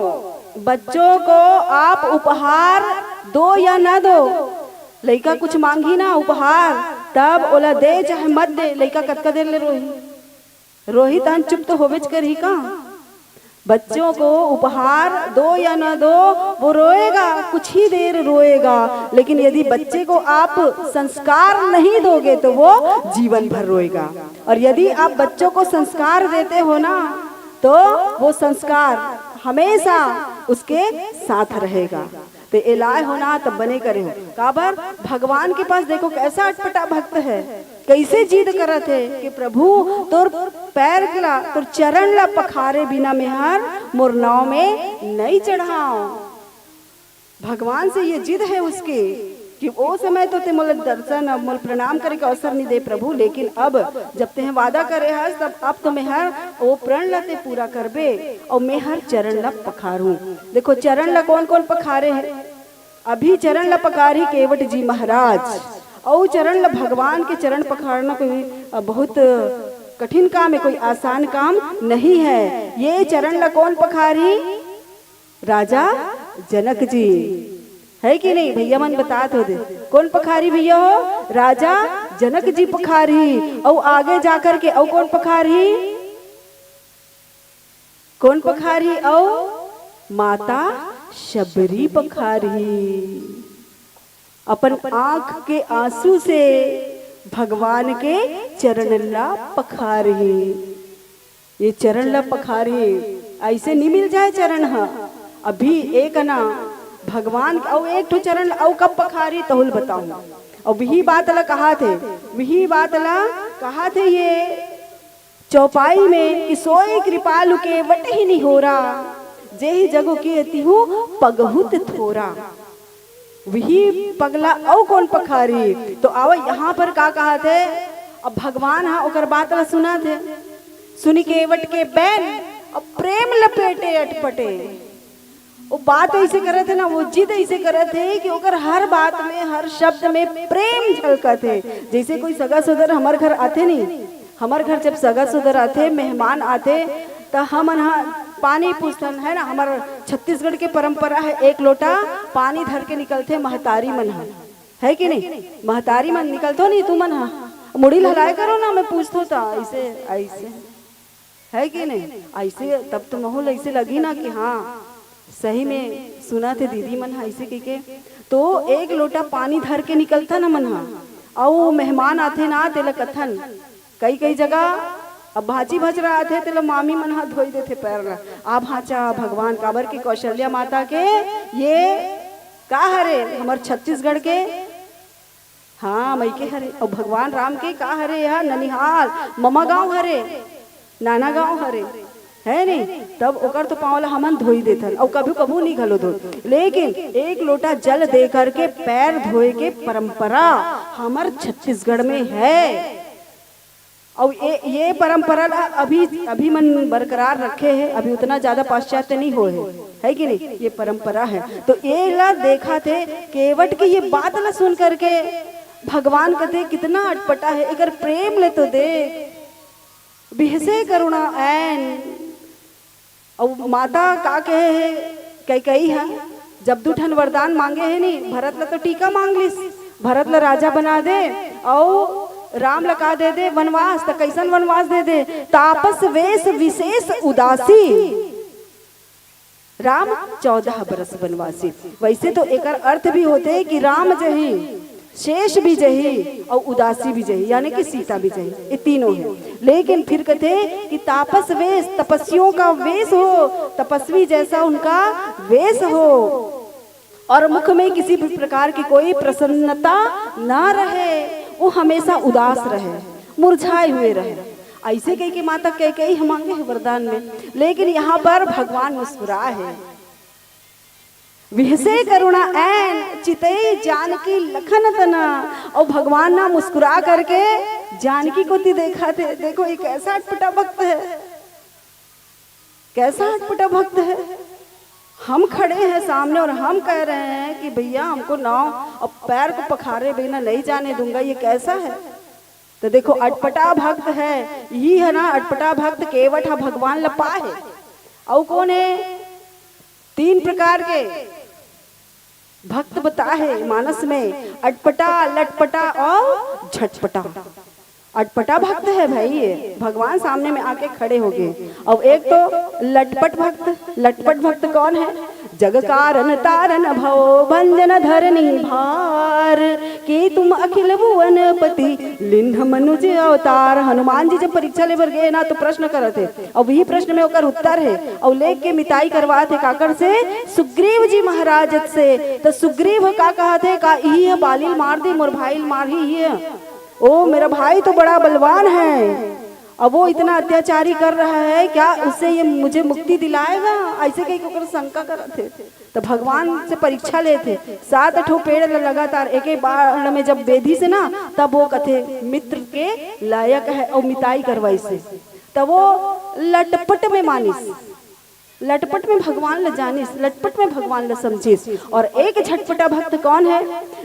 बच्चों को आप उपहार दो या ना दो, लइका कुछ मांगही ना उपहार, तब ओला दे चाहे मत दे, लइका कतका देर ले रोही? रोही तहन चुप तो होबेच करही का? बच्चों को उपहार दो या ना दो, वो रोएगा, कुछ ही देर रोएगा, लेकिन यदि बच्चे को आप संस्कार नहीं दोगे तो वो जीवन भर रोएगा। और यदि आप बच्चों को संस्कार देते हो ना, तो वो संस्कार हमेशा उसके साथ रहेगा। ते एलाय होना तब बने करे हो। काबर? भगवान के पास देखो कैसा अटपटा भक्त है, कैसे जिद करत है कि प्रभु तोर पैर ला, तोर चरण ला पखारे बिना मेहर मोर नाव में नहीं चढ़ाओ। भगवान से ये जिद है उसके कि ओ समय तो ते मोला दर्शन, मोला प्रणाम करे के अवसर नहीं दे प्रभु, लेकिन अब जब तेह वादा करे हस, तब अब तो मेहर ओ प्रण ला ते पूरा करबे और मेहर चरण ला पखारूं। देखो चरण ला कौन कौन पखारे है। अभी चरण ला पखारही केवट जी महाराज। अउ चरण ला, भगवान के चरण पखारना कोई, अ, बहुत कठिन काम है, कोई आसान काम नहीं है। ये चरण ला कौन पखारही? राजा जनक जी, है कि नहीं? भैया मन बतात हो दे, कौन पखारही भैया हो? राजा जनक जी पखारही। अउ आगे जाकर के अउ कौन पखारही? कौन पखारही? अउ माता शबरी पखारही। अपन आंख के आंसू से भगवान के चरण ला पखारही। ये चरण ला पखारही। अइसे नी मिल जाय चरण ह। अभी एक ना भगवान अउ एक ठो चरण अउ कब पखारी तहुल बताहूं। अउ विही बात ला कहाथे, विही बात ला कहाथे ये चौपाई में कि सोई कृपालु केवट ही निहोरा, जेहि जगु किए तिहु पगहुत थोरा। विही पगला अउ कोन पखारी? तो आवा, यहाँ पर का कहाथे? अब भगवान ह ओकर बात ला सुनाथे। सुनि केवट के बैन, अब प्रेम लपेटे अटपटे। वो बात अइसे करत हे ना, वो जिद अइसे करत हे कि ओकर हर बात में, हर शब्द में प्रेम झलकत हे। जइसे कोई सगा सोदर हमर घर आथे नी, हमर घर जब सगा सोदर आथे, मेहमान आथे, त हमन ह पानी पूछथन, है ना? हमर छत्तीसगढ़ के परंपरा हे, एक लोटा पानी धर के निकलथे महतारी मन ह, है कि नहीं? महतारी मन निकलथो नहीं, तुमन ह मुड़ी ल हलाय करो ना, मैं पूछथो त अइसे, अइसे, है कि नहीं? अइसे तब तो माहौल अइसे लगी ना कि हाँ, सही में सुनथे दीदी मन ह अइसे कहिके। तो एक लोटा पानी धर के निकलथन हमन ह, अउ मेहमान आथे ना, तेला कथन, कई कई जगह अब भांची भचरा आथे, तेला मामी मन ह धोई देथे पैर ला। आ भांचा भगवान, काबर के कौशल्या माता के ये का हरे, हमर छत्तीसगढ़ के, हाँ, मइके हरे। अउ भगवान राम के का हरे, यह ननिहाल, ममा गांव हरे, नाना गांव हरे, है नहीं? तब ओकर तो पाँव ला हमन धोई देथन, अउ कभू कभू नहीं घलो धोए, लेकिन एक लोटा जल दे करके पैर धोए के परंपरा हमर छत्तीसगढ़ में है। अउ ये, ये परंपरा ला अभी, अभी मन बरकरार रखे हे, अभी उतना ज्यादा पाश्चात्य नहीं होए हे, है कि नहीं? ये परंपरा है। तो ये ला देखाथे, केवट के ये बात ला सुन करके भगवान कथे, कितना अटपटा है, एकर प्रेम ले तो देख, बिहसे करुणा ऐन। अउ माता का कहे हे, कैकेयी ह, जब दू ठन वरदान मांगे हे नी, भरत ला तो टीका मांग लिस, भरत ला राजा बना दे, अउ राम ला का दे दे, वनवास। त कइसन वनवास दे दे? तापस वेश विशेष उदासी, राम चौदह बरस वनवासी। वइसे तो एकर अर्थ भी होथे कि राम जही, शेष भी जही अउ उदासी भी जही, यानी कि सीता भी जही, ये तीनों हे। लेकिन फिर कथे कि तापस वेश, तपस्वियों का वेश हो, तपस्वी जैसा उनका वेश हो, और मुख में किसी भी प्रकार की कोई प्रसन्नता ना रहे, वो हमेशा उदास रहे, मुरझाए हुए रहे। अइसे कहिके माता कैकेयी ह मांगे हे वरदान में, लेकिन यहाँ पर भगवान मुस्कुराए हे। विहसे करुणा ऐन चितई जानकी लखन तना। अउ भगवान ना मुस्कुरा करके जानकी कोति देखाथे। देखो, ये कैसा अटपटा भक्त है, कैसा अटपटा भक्त है। हम खड़े हैं सामने और हम कह रहे हैं कि भैया, हमको नाव अब पैर को पखारे बिना नहीं जाने दूंगा, ये कैसा है? तो देखो, अटपटा भक्त है, यही है ना अटपटा भक्त, केवट ह भगवान ल पाए हे। अउ कोन हे? तीन प्रकार के भक्त बताए हे मानस में, अटपटा, लटपटा अउ झटपटा। अटपटा भक्त है भाई ये, भगवान सामने में आके खड़े हो गए। अउ एक तो लटपट भक्त। लटपट भक्त कौन है? जग कारण तारण भव भंजन धरनी भार, के तुम अखिल भुवन पति लिन्ह मनुज अवतार। हनुमान जी जब परीक्षा ले बर गए ना, तो प्रश्न करत हे, अउ वही प्रश्न में ओकर उत्तर हे, अउ लेख के मिताई करवात हे काकर से? सुग्रीव जी महाराज से। तो सुग्रीव का कहत हे, का इही ह बाली ल मार दे, मोर भाई ल मारही? इही ह? ओ, मेरा भाई तो बड़ा बलवान है, अब वो इतना अत्याचारी कर रहा है, क्या उससे ये मुझे मुक्ति दिलाएगा? अइसे कहिके ओकर शंका करत हे। तो भगवान से परीक्षा लेत हे, सात ठो पेड़ ल लगातार एक ही बाण में जब बेधिस ना, तब वो कथे मित्र के लायक है अउ मिताई करवाइस हे। तब वो लटपट में मानिस, लटपट में भगवान ल जानिस, लटपट में भगवान ल समझिस। अउ एक झटपटा भक्त कौन है?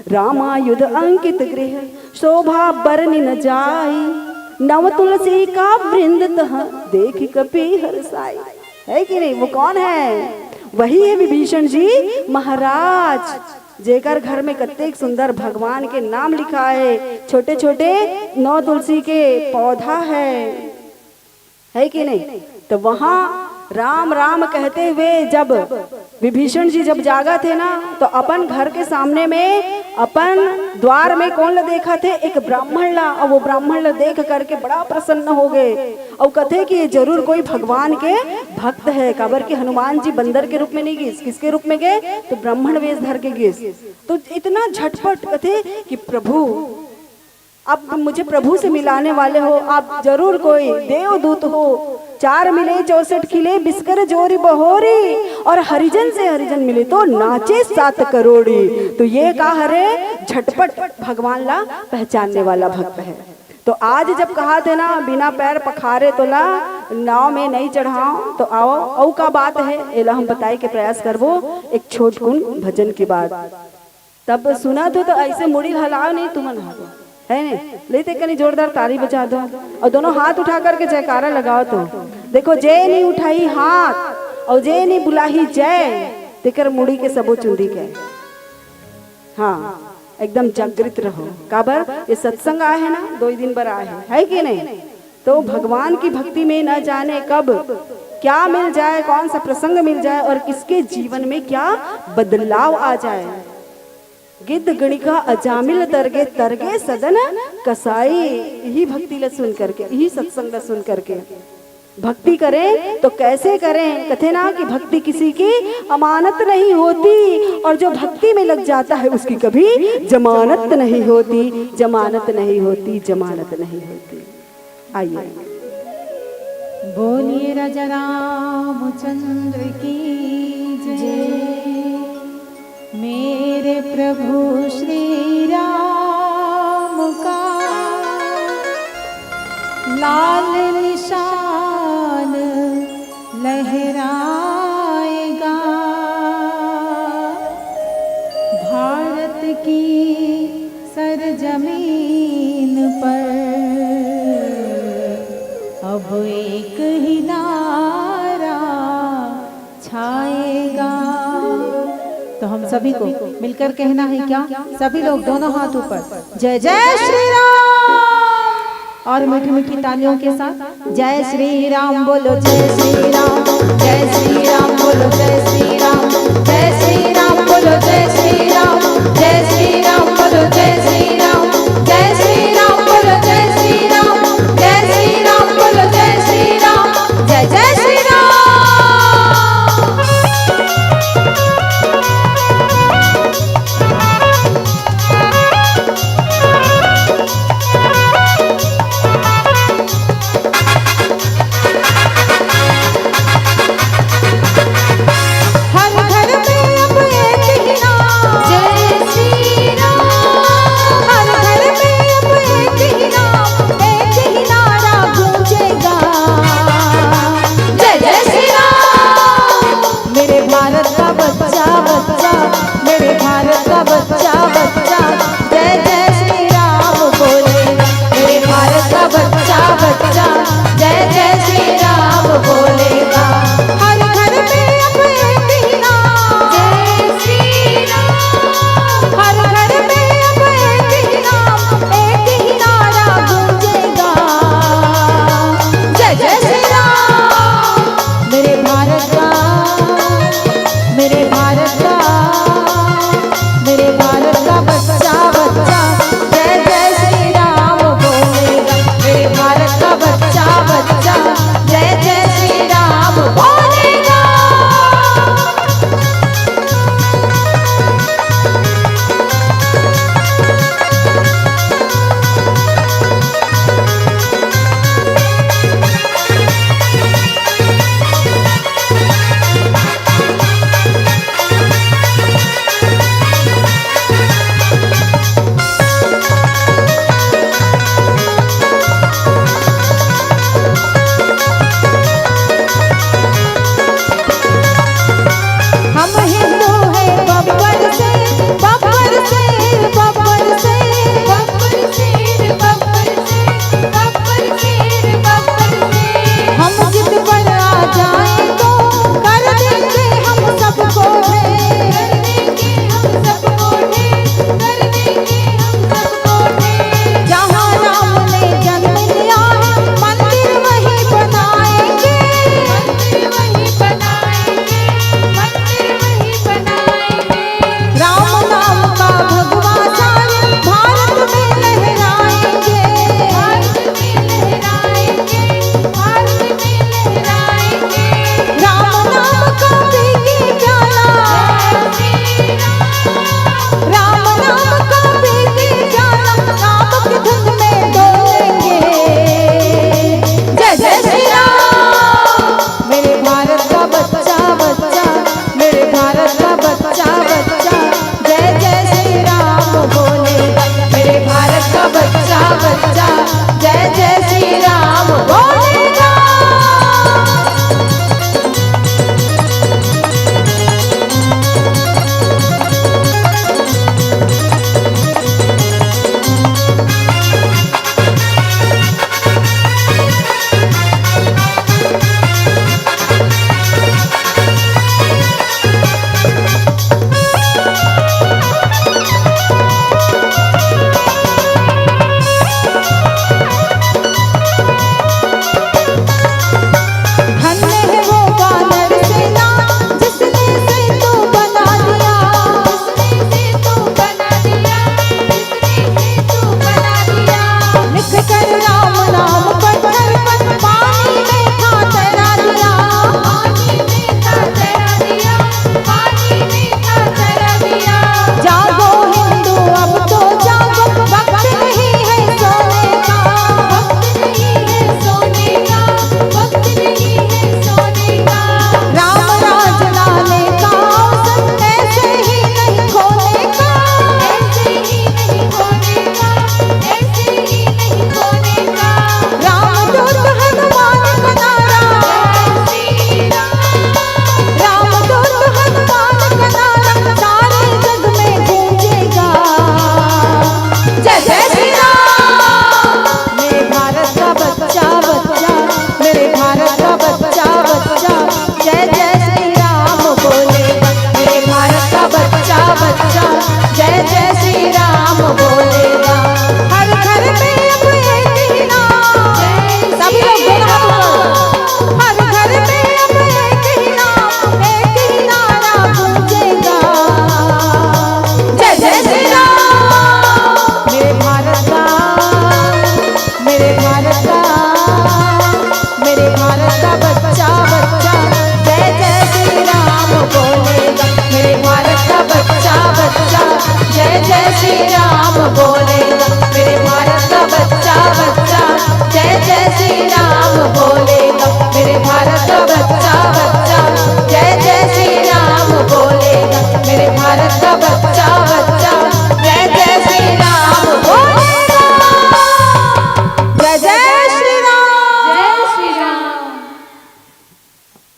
रामायुध अंकित गृह, शोभा बरनि न जाई, नव तुलसी का वृंद तह देखि कपि हरसाई। है कि नहीं? वो कौन है? वही है विभीषण जी महाराज, जेकर घर में कतेक सुंदर भगवान के नाम लिखा है, छोटे छोटे नौ तुलसी के पौधा है, है कि नहीं? तो वहां राम राम कहते हुए जब विभीषण जी जब जागत हे ना, तो अपन घर के सामने में, अपन द्वार में कौन ला देखत हे? एक ब्राह्मण ला। अउ वो ब्राह्मण ला देख करके बड़ा प्रसन्न हो गए, अउ कथे कि ये जरूर कोई भगवान के भक्त है, काबर के हनुमान जी बंदर के रूप में नहीं गिस। किसके रूप में गए? तो ब्राह्मण वेश धर के गिस। तो इतना झटपट कथे कि प्रभु, अब मुझे प्रभु से मिलाने वाले हो, आप जरूर कोई देवदूत हो। चार मिले चौसठ खिले, बिस्कर जोरी बहोरी, और हरिजन से हरिजन मिले तो नाचे सात करोड़ी। तो ये का हरे, झटपट भगवान ला पहचानने वाला भक्त है। तो आज जब कहा थे ना, बिना पैर पखारे तोला नाव में नहीं चढ़ाओ, तो आओ, अउ का बात है, एला हम बताए के प्रयास करबो एक छोटकुन भजन के बाद। तब सुनत हो तो ऐसे मुड़ी हलाओ नहीं तुमन ह, है नहीं? लेते कनी जोरदार ताली बजा दो और दोनों हाथ उठा करके जयकारा लगाओ तो। देखो, जे नहीं उठाई हाथ और जे नहीं बुलाही जय, तेकर मुड़ी के सबो चुंदी के। हाँ, एकदम जागृत रहो। काबर ये सत्संग आए है ना, दो ही दिन बर आए है, है कि नहीं? तो भगवान की भक्ति में न जाने कब क्या मिल जाए, कौन सा प्रसंग मिल जाए और किसके जीवन में क्या बदलाव आ जाए। गिद्ध गणिका अजामिल तरगे, तरगे सदन कसाई। यही भक्ति ला सुन करके, यही सत्संग ला सुन करके भक्ति करें तो कैसे करें? कथे ना कि भक्ति किसी की अमानत नहीं होती, और जो भक्ति में लग जाता है उसकी कभी जमानत नहीं होती, जमानत नहीं होती, जमानत नहीं होती। आइए। बोलिए राजा रामचंद्र की जय। मेरे प्रभु श्री राम का लाल निशान लहराएगा, भारत की सरजमीन पर अब एक ही नारा छाएगा। तो हम सभी को मिलकर कहना है क्या? सभी लोग दोनों हाथ ऊपर, जय जय श्री राम। और मीठी मीठी तालियों के साथ, जय श्री राम बोलो, जय श्री राम, जय श्री राम बोलो, जय श्री राम, जय श्री राम बोलो, जय श्री राम, जय श्री राम बोलो, जय श्री राम, जय श्री राम बोलो, जय श्री राम, जय श्री राम बोलो, जय श्री राम, जय जय श्री राम।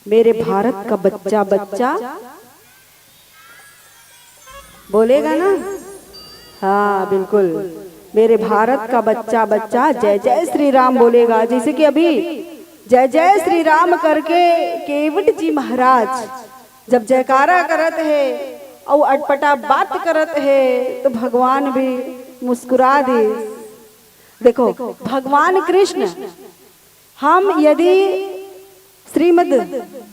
मेरे भारत का बच्चा बच्चा बोलेगा ना? हाँ, बिल्कुल। मेरे भारत का बच्चा बच्चा जय जय श्री राम बोलेगा। जैसे कि अभी जय जय श्री राम करके केवट जी महाराज जब जयकारा करत हे अउ अटपटा बात करत हे, तो भगवान भी मुस्कुरा दिस। देखो, भगवान कृष्ण, हम यदि श्रीमद्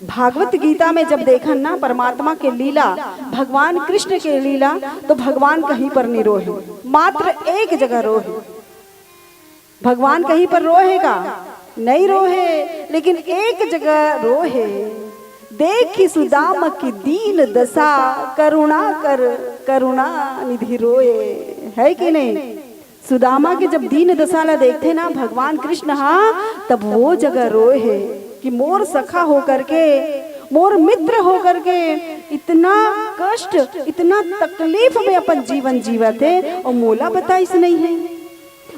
भागवत गीता में जब देखन ना परमात्मा के लीला, भगवान कृष्ण के लीला, तो भगवान कहीं पर नहीं रोहे, मात्र एक जगह रोहे। भगवान कहीं पर रोहे का? नहीं रोहे, लेकिन एक जगह रोहे। देखि सुदामा की दीन दशा, करुणा कर, करुणा निधि रोए। है कि नहीं? सुदामा के जब दीन दशा ला देखथे ना भगवान कृष्ण हा, तब वो जगह रोहे कि मोर सखा होकर के, मोर मित्र होकर के इतना कष्ट, इतना तकलीफ में अपन जीवन जीवत हे अउ मोला बताइस नहीं हे।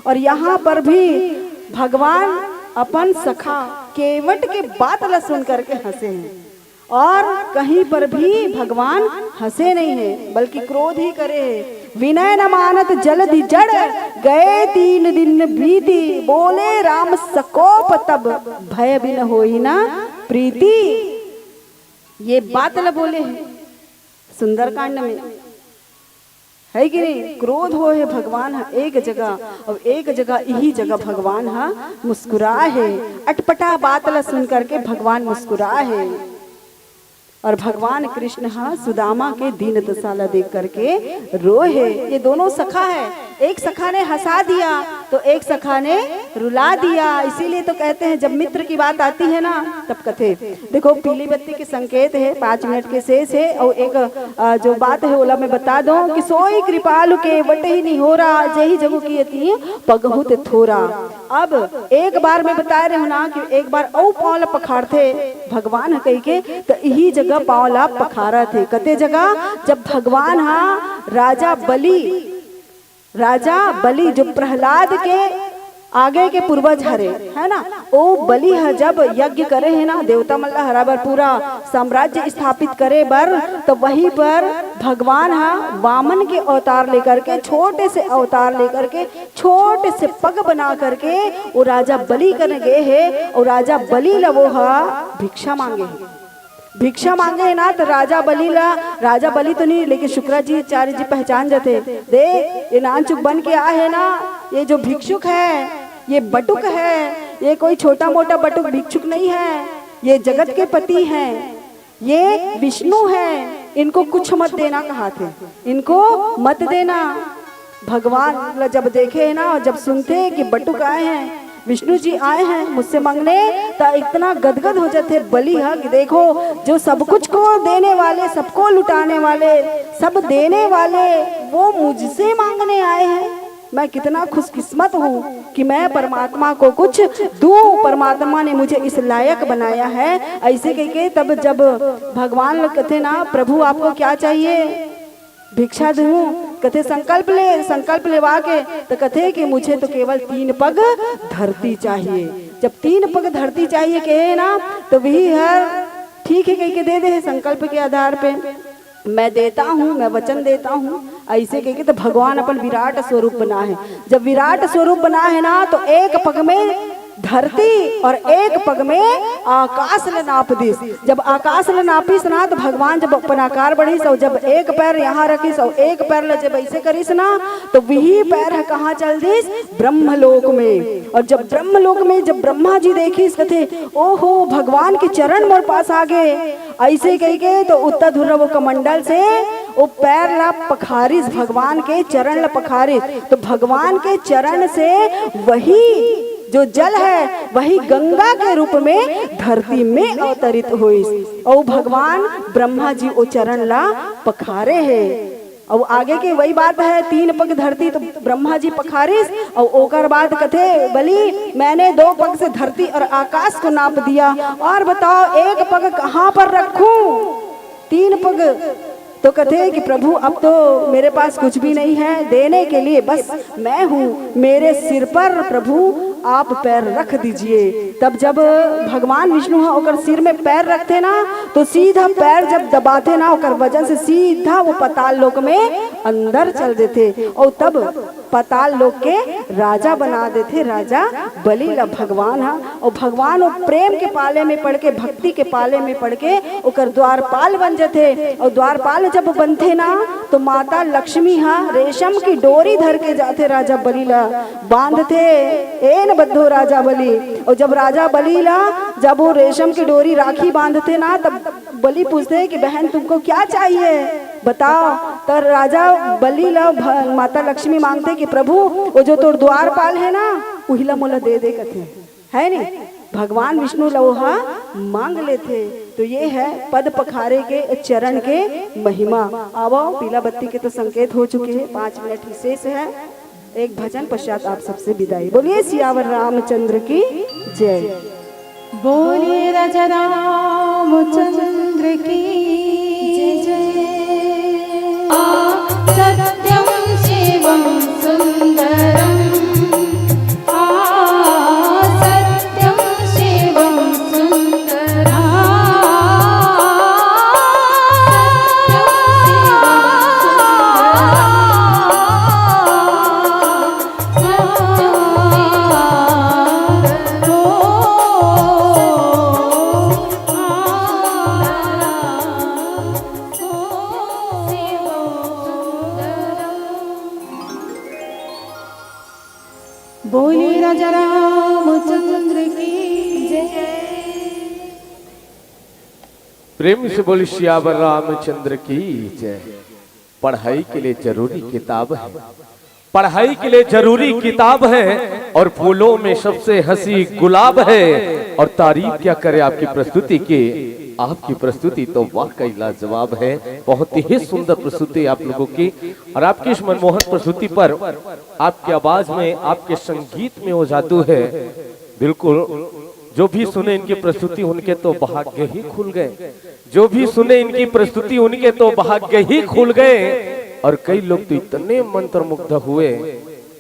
और यहाँ पर भी भगवान अपन सखा केवट के बात ला सुन करके हंसे हे। और कहीं पर भी भगवान हंसे नहीं हे, बल्कि क्रोध ही करे हे। विनय न मानत जलधि जड़, गए तीन दिन बीती, बोले राम सकोप तब, भय बिन होई ना प्रीति। ये बात ला बोले हे सुंदरकांड में, है कि नहीं? क्रोध होहे भगवान ह एक जगह, अउ एक जगह, इही जगह भगवान ह मुस्कुरा हे। अटपटा बात ला सुन करके भगवान मुस्कुरा हे। और भगवान कृष्ण ह सुदामा के दीन दशा ला देख करके रोहे। ये दोनों सखा है, एक सखा ने हंसा दिया तो एक सखा ने रुला दिया। इसीलिए तो कहते हैं, जब मित्र की बात आती है ना, तब कथे, देखो, पीली बत्ती के संकेत है, पाँच मिनट के शेष है। और एक, अ, जो बात है, ओला मैं बता दूं कि सोई कृपालु केवट ही निहोरा, जेहि जगु किए तिहि पगहुत थोरा। अब एक बार मैं बता रहे हूं ना कि एक बार अउ पांव ला पखारथे भगवान ह कहिके, त इही जगह पांव ला पखारत हे। कते जगह? जब भगवान हा राजा बलि, राजा बलि जो प्रहलाद के आगे के पूर्वज हरे, है ना, ओ बलि ह जब यज्ञ करे हे ना, देवता मन ला हरा बर, पूरा साम्राज्य स्थापित करे बर, तो वहीं पर भगवान हा वामन के अवतार लेकर के, छोटे से अवतार लेकर के, छोटे से पग बना करके वो राजा बलि कने गे हे। और राजा बलि ला वो हा भिक्षा मांगे हे। भिक्षा मांगे हे ना, तो राजा बलि ला, राजा बलि तो नहीं, लेकिन शुक्राचार्य जी पहचान जाते। दे, ये नानचुक बन के आए हे ना, ये जो भिक्षुक है, ये बटुक है, ये कोई छोटा मोटा बटुक भिक्षुक नहीं है, ये जगत के पति हैं, ये विष्णु हैं, इनको कुछ मत देना कहाथे, इनको मत देना। भगवान ला जब देखे हे ना, और जब सुनथे कि बटुक आए हैं, विष्णु जी आए हैं मुझसे मांगने, त इतना गदगद हो जाथे बलि हा कि देखो, जो सब कुछ को देने वाले, सबको लुटाने वाले, सब देने वाले, वो मुझसे मांगने आए हैं। मैं कितना खुशकिस्मत हूँ कि मैं परमात्मा को कुछ दूँ, परमात्मा ने मुझे इस लायक बनाया है। ऐसे कहिके तब जब भगवान लोग कथे ना, "प्रभु, आपको क्या चाहिए?" भिक्षा दूँ, कथे, "संकल्प ले।" संकल्प लेवा के तो कथे कि मुझे तो केवल तीन पग धरती चाहिए। जब तीन पग धरती चाहिए कहे ना, तो वही हर ठीक है कहिके दे दे है संकल्प के आधार पे। "मैं देता हूँ, मैं वचन देता हूँ," ऐसे कहिके तो भगवान अपन विराट स्वरूप बना है। जब विराट स्वरूप बना है ना, तो एक पग में धरती और एक पग में आकाश ल नाप दिस। जब आकाश ल नापिस ना, तो भगवान जब अपन आकार बढ़िस और जब एक पैर यहाँ रखिस और एक पैर ल जब ऐसे करिस ना, तो वही पैर ह कहाँ चल दिस? ब्रह्मलोक में। और जब ब्रह्मलोक में जब ब्रह्मा जी देखिस, कथे, "ओहो, भगवान के चरण मोर पास आ गए।" ऐसे कहिके तो उत्तर ध्रुव कमंडल से वो पैर ला पखारिस, भगवान के चरण ला पखारिस। तो भगवान के चरण से वही जो जल है, वही गंगा के रूप में धरती में अवतरित होइस। और भगवान ब्रह्मा जी वो चरण ला पखारे है। और आगे के वही बात है, तीन पग धरती तो ब्रह्मा जी पखारिस, और ओकर बाद कथे, "बलि, मैंने दो पग से धरती और आकाश को नाप दिया, और बताओ, एक पग कहाँ पर रखूं?" तीन पग तो कथे कि, "प्रभु, अब तो मेरे पास कुछ भी नहीं है देने के लिए, बस मैं हूँ, मेरे सिर पर, प्रभु, आप पैर रख दीजिए। तब जब भगवान विष्णु ह ओकर सिर में पैर रखथे ना, तो सीधा पैर जब दबाथे ना, ओकर वजन से सीधा वो पाताल लोक में अंदर चल देथे। और तब पाताल लोक के राजा बना देथे, राजा बलि ला भगवान ह। और भगवान वो प्रेम के पाले में पड़ के, भक्ति के पाले में पड़ के ओकर द्वारपाल बन जथे। और द्वारपाल जब बनथे ना, तो माता लक्ष्मी ह रेशम की डोरी धर के जाथे, राजा बलि ला बांधथे, "एन बद्धो राजा बलि।" और जब राजा बलि ला, जब वो रेशम की डोरी राखी बांधथे ना, तब बलि पूछथे कि "बहन, तुमको क्या चाहिए, बताओ।" तो राजा बलि ला भ-, माता लक्ष्मी मांगथे कि "प्रभु, वो जो तोर द्वारपाल है ना, उही ला मोला दे दे," कथे, है नी? भगवान विष्णु ला ओहा मांग लेथे। तो ये है पद पखारे के, चरण के महिमा। आवो, पीला बत्ती के तो संकेत हो चुके हैं, पाँच मिनट ही शेष है। एक भजन पश्चात आप सबसे विदाई। बोलिए सियावर रामचंद्र की जय। बोलिए राजा रामचंद्र की जय। सत्यम शिवम सुंदरम। आ, सत्यम शिवम सुंदरम। सत्यम शिवम सुंदरम। बोले राजा रामचंद्र की जय। प्रेम से बोले सियावर रामचंद्र की जय। पढ़ाई के लिए जरूरी किताब है, पढ़ाई के लिए जरूरी किताब है, और फूलों में सबसे हंसी गुलाब है। और तारीफ क्या करे आपकी प्रस्तुति की, आपकी प्रस्तुति तो वाकई लाजवाब है। बहुत ही सुंदर प्रस्तुति आप लोगों की, और आपकी इस मनमोहक प्रस्तुति पर आपकी आवाज में, आपके संगीत में वो जादू है। बिल्कुल, जो भी सुने इनकी प्रस्तुति, उनके तो भाग्य ही खुल गए। जो भी सुने इनकी प्रस्तुति, उनके तो भाग्य ही खुल गए। और कई लोग तो इतने मंत्रमुग्ध हुए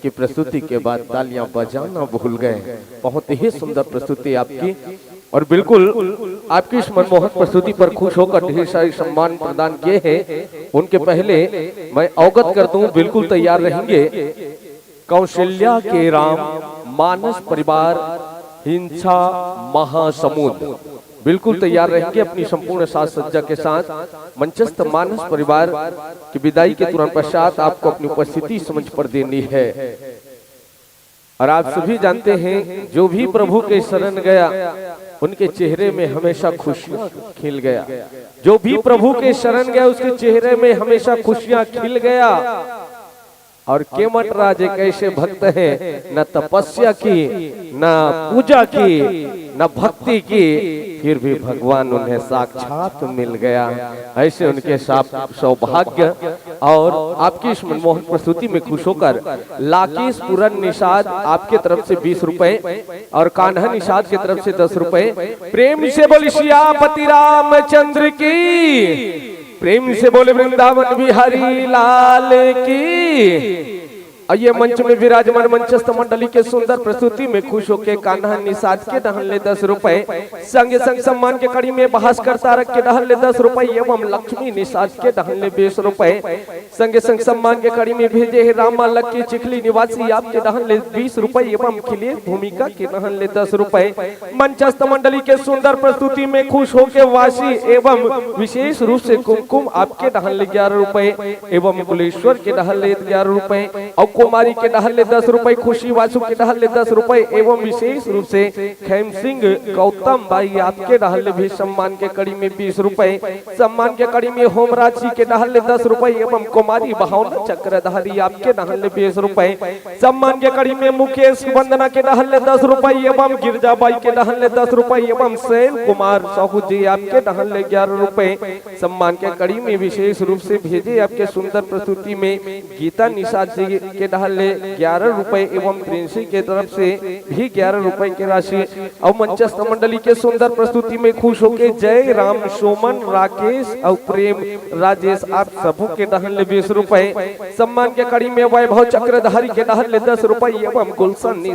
कि प्रस्तुति के बाद तालियां बजाना भूल गए। बहुत ही सुंदर प्रस्तुति आपकी। और बिल्कुल, आपकी इस मनमोहक प्रस्तुति पर खुश होकर ढेर सारे सम्मान प्रदान किए हैं। उनके पहले मैं अवगत कर दूं, बिल्कुल तैयार रहेंगे कौशल्या के राम, मानस परिवार, हिंसा महासमुद, बिल्कुल तैयार रहेंगे अपनी संपूर्ण साज सज्जा के साथ। मंचस्थ मानस परिवार की विदाई के तुरंत पश्चात आपको अपनी उपस्थिति इस मंच पर देनी है। और आप सभी जानते हैं, जो भी प्रभु के शरण गया, उनके चेहरे में हमेशा खुशियां खिल गया। जो भी प्रभु के शरण गया, उसके चेहरे में हमेशा खुशियां खिल गया। और केमट राज एक ऐसे भक्त हैं, न तपस्या की, न पूजा की, न भक्ति की, फिर भी भगवान उन्हें साक्षात मिल गया। ऐसे उनके साथ सौभाग्य। और आपकी इस मनमोहक प्रस्तुति में खुश होकर लाकेश पूरन निषाद आपके तरफ से बीस रुपए और कान्हा निषाद की तरफ से दस रुपए। प्रेम से बोल सियापति रामचंद्र की, प्रेम से बोले वृंदावन बिहारी लाल की। आइए, मंच में विराजमान मंचस्थ मंडली के सुंदर प्रस्तुति में खुश होके कान्हा निषाद के डहन ले दस रुपए, संगे संग सम्मान के कड़ी में भास्कर तारक के डहन ले दस रुपए एवं लक्ष्मी निषाद के डहन ले बीस रुपए, संगे संग सम्मान के कड़ी में भेजे हे रामा लक्की चिखली निवासी आपके डहन ले बीस रुपए एवं खिलेश भूमिका के डहन ले दस रुपए, मंचस्थ मंडली के सुंदर प्रस्तुति में खुश होके वासी एवं विशेष रूप से कुमकुम आपके डहन ले ग्यारह रुपए एवं कुलेश्वर के डहन ले ग्यारह रुपए और कुमारी के डहन ले दस रुपए, खुशी वासु के डहन ले दस रुपए एवं विशेष रूप से खेम सिंह गौतम भाई आपके डहन ले भी सम्मान के कड़ी में बीस रुपए, सम्मान के कड़ी में होमराज जी के डहन ले दस रुपए एवं कुमारी भावना चक्रधारी आपके डहन ले बीस रुपए, सम्मान के कड़ी में मुकेश वंदना के डहन ले दस रुपए एवं गिरजाबाई के डहन ले दस रुपए एवं शैल कुमार साहू जी आपके डहन ले ग्यारह रुपए, सम्मान के कड़ी में विशेष रूप से भेजे आपके सुंदर प्रस्तुति में गीता निषाद जी के डहन ले ग्यारह रुपए एवं प्रिंसी के तरफ से भी ग्यारह रुपए की राशि और मंचस्थ मंडली के सुंदर प्रस्तुति में खुश होके जय राम, सोमन, राकेश और प्रेम, राजेश आप सबों के डहन ले बीस रुपए, सम्मान के कड़ी में वैभव चक्रधारी के डहन ले दस रुपए एवं गुलशन निषाद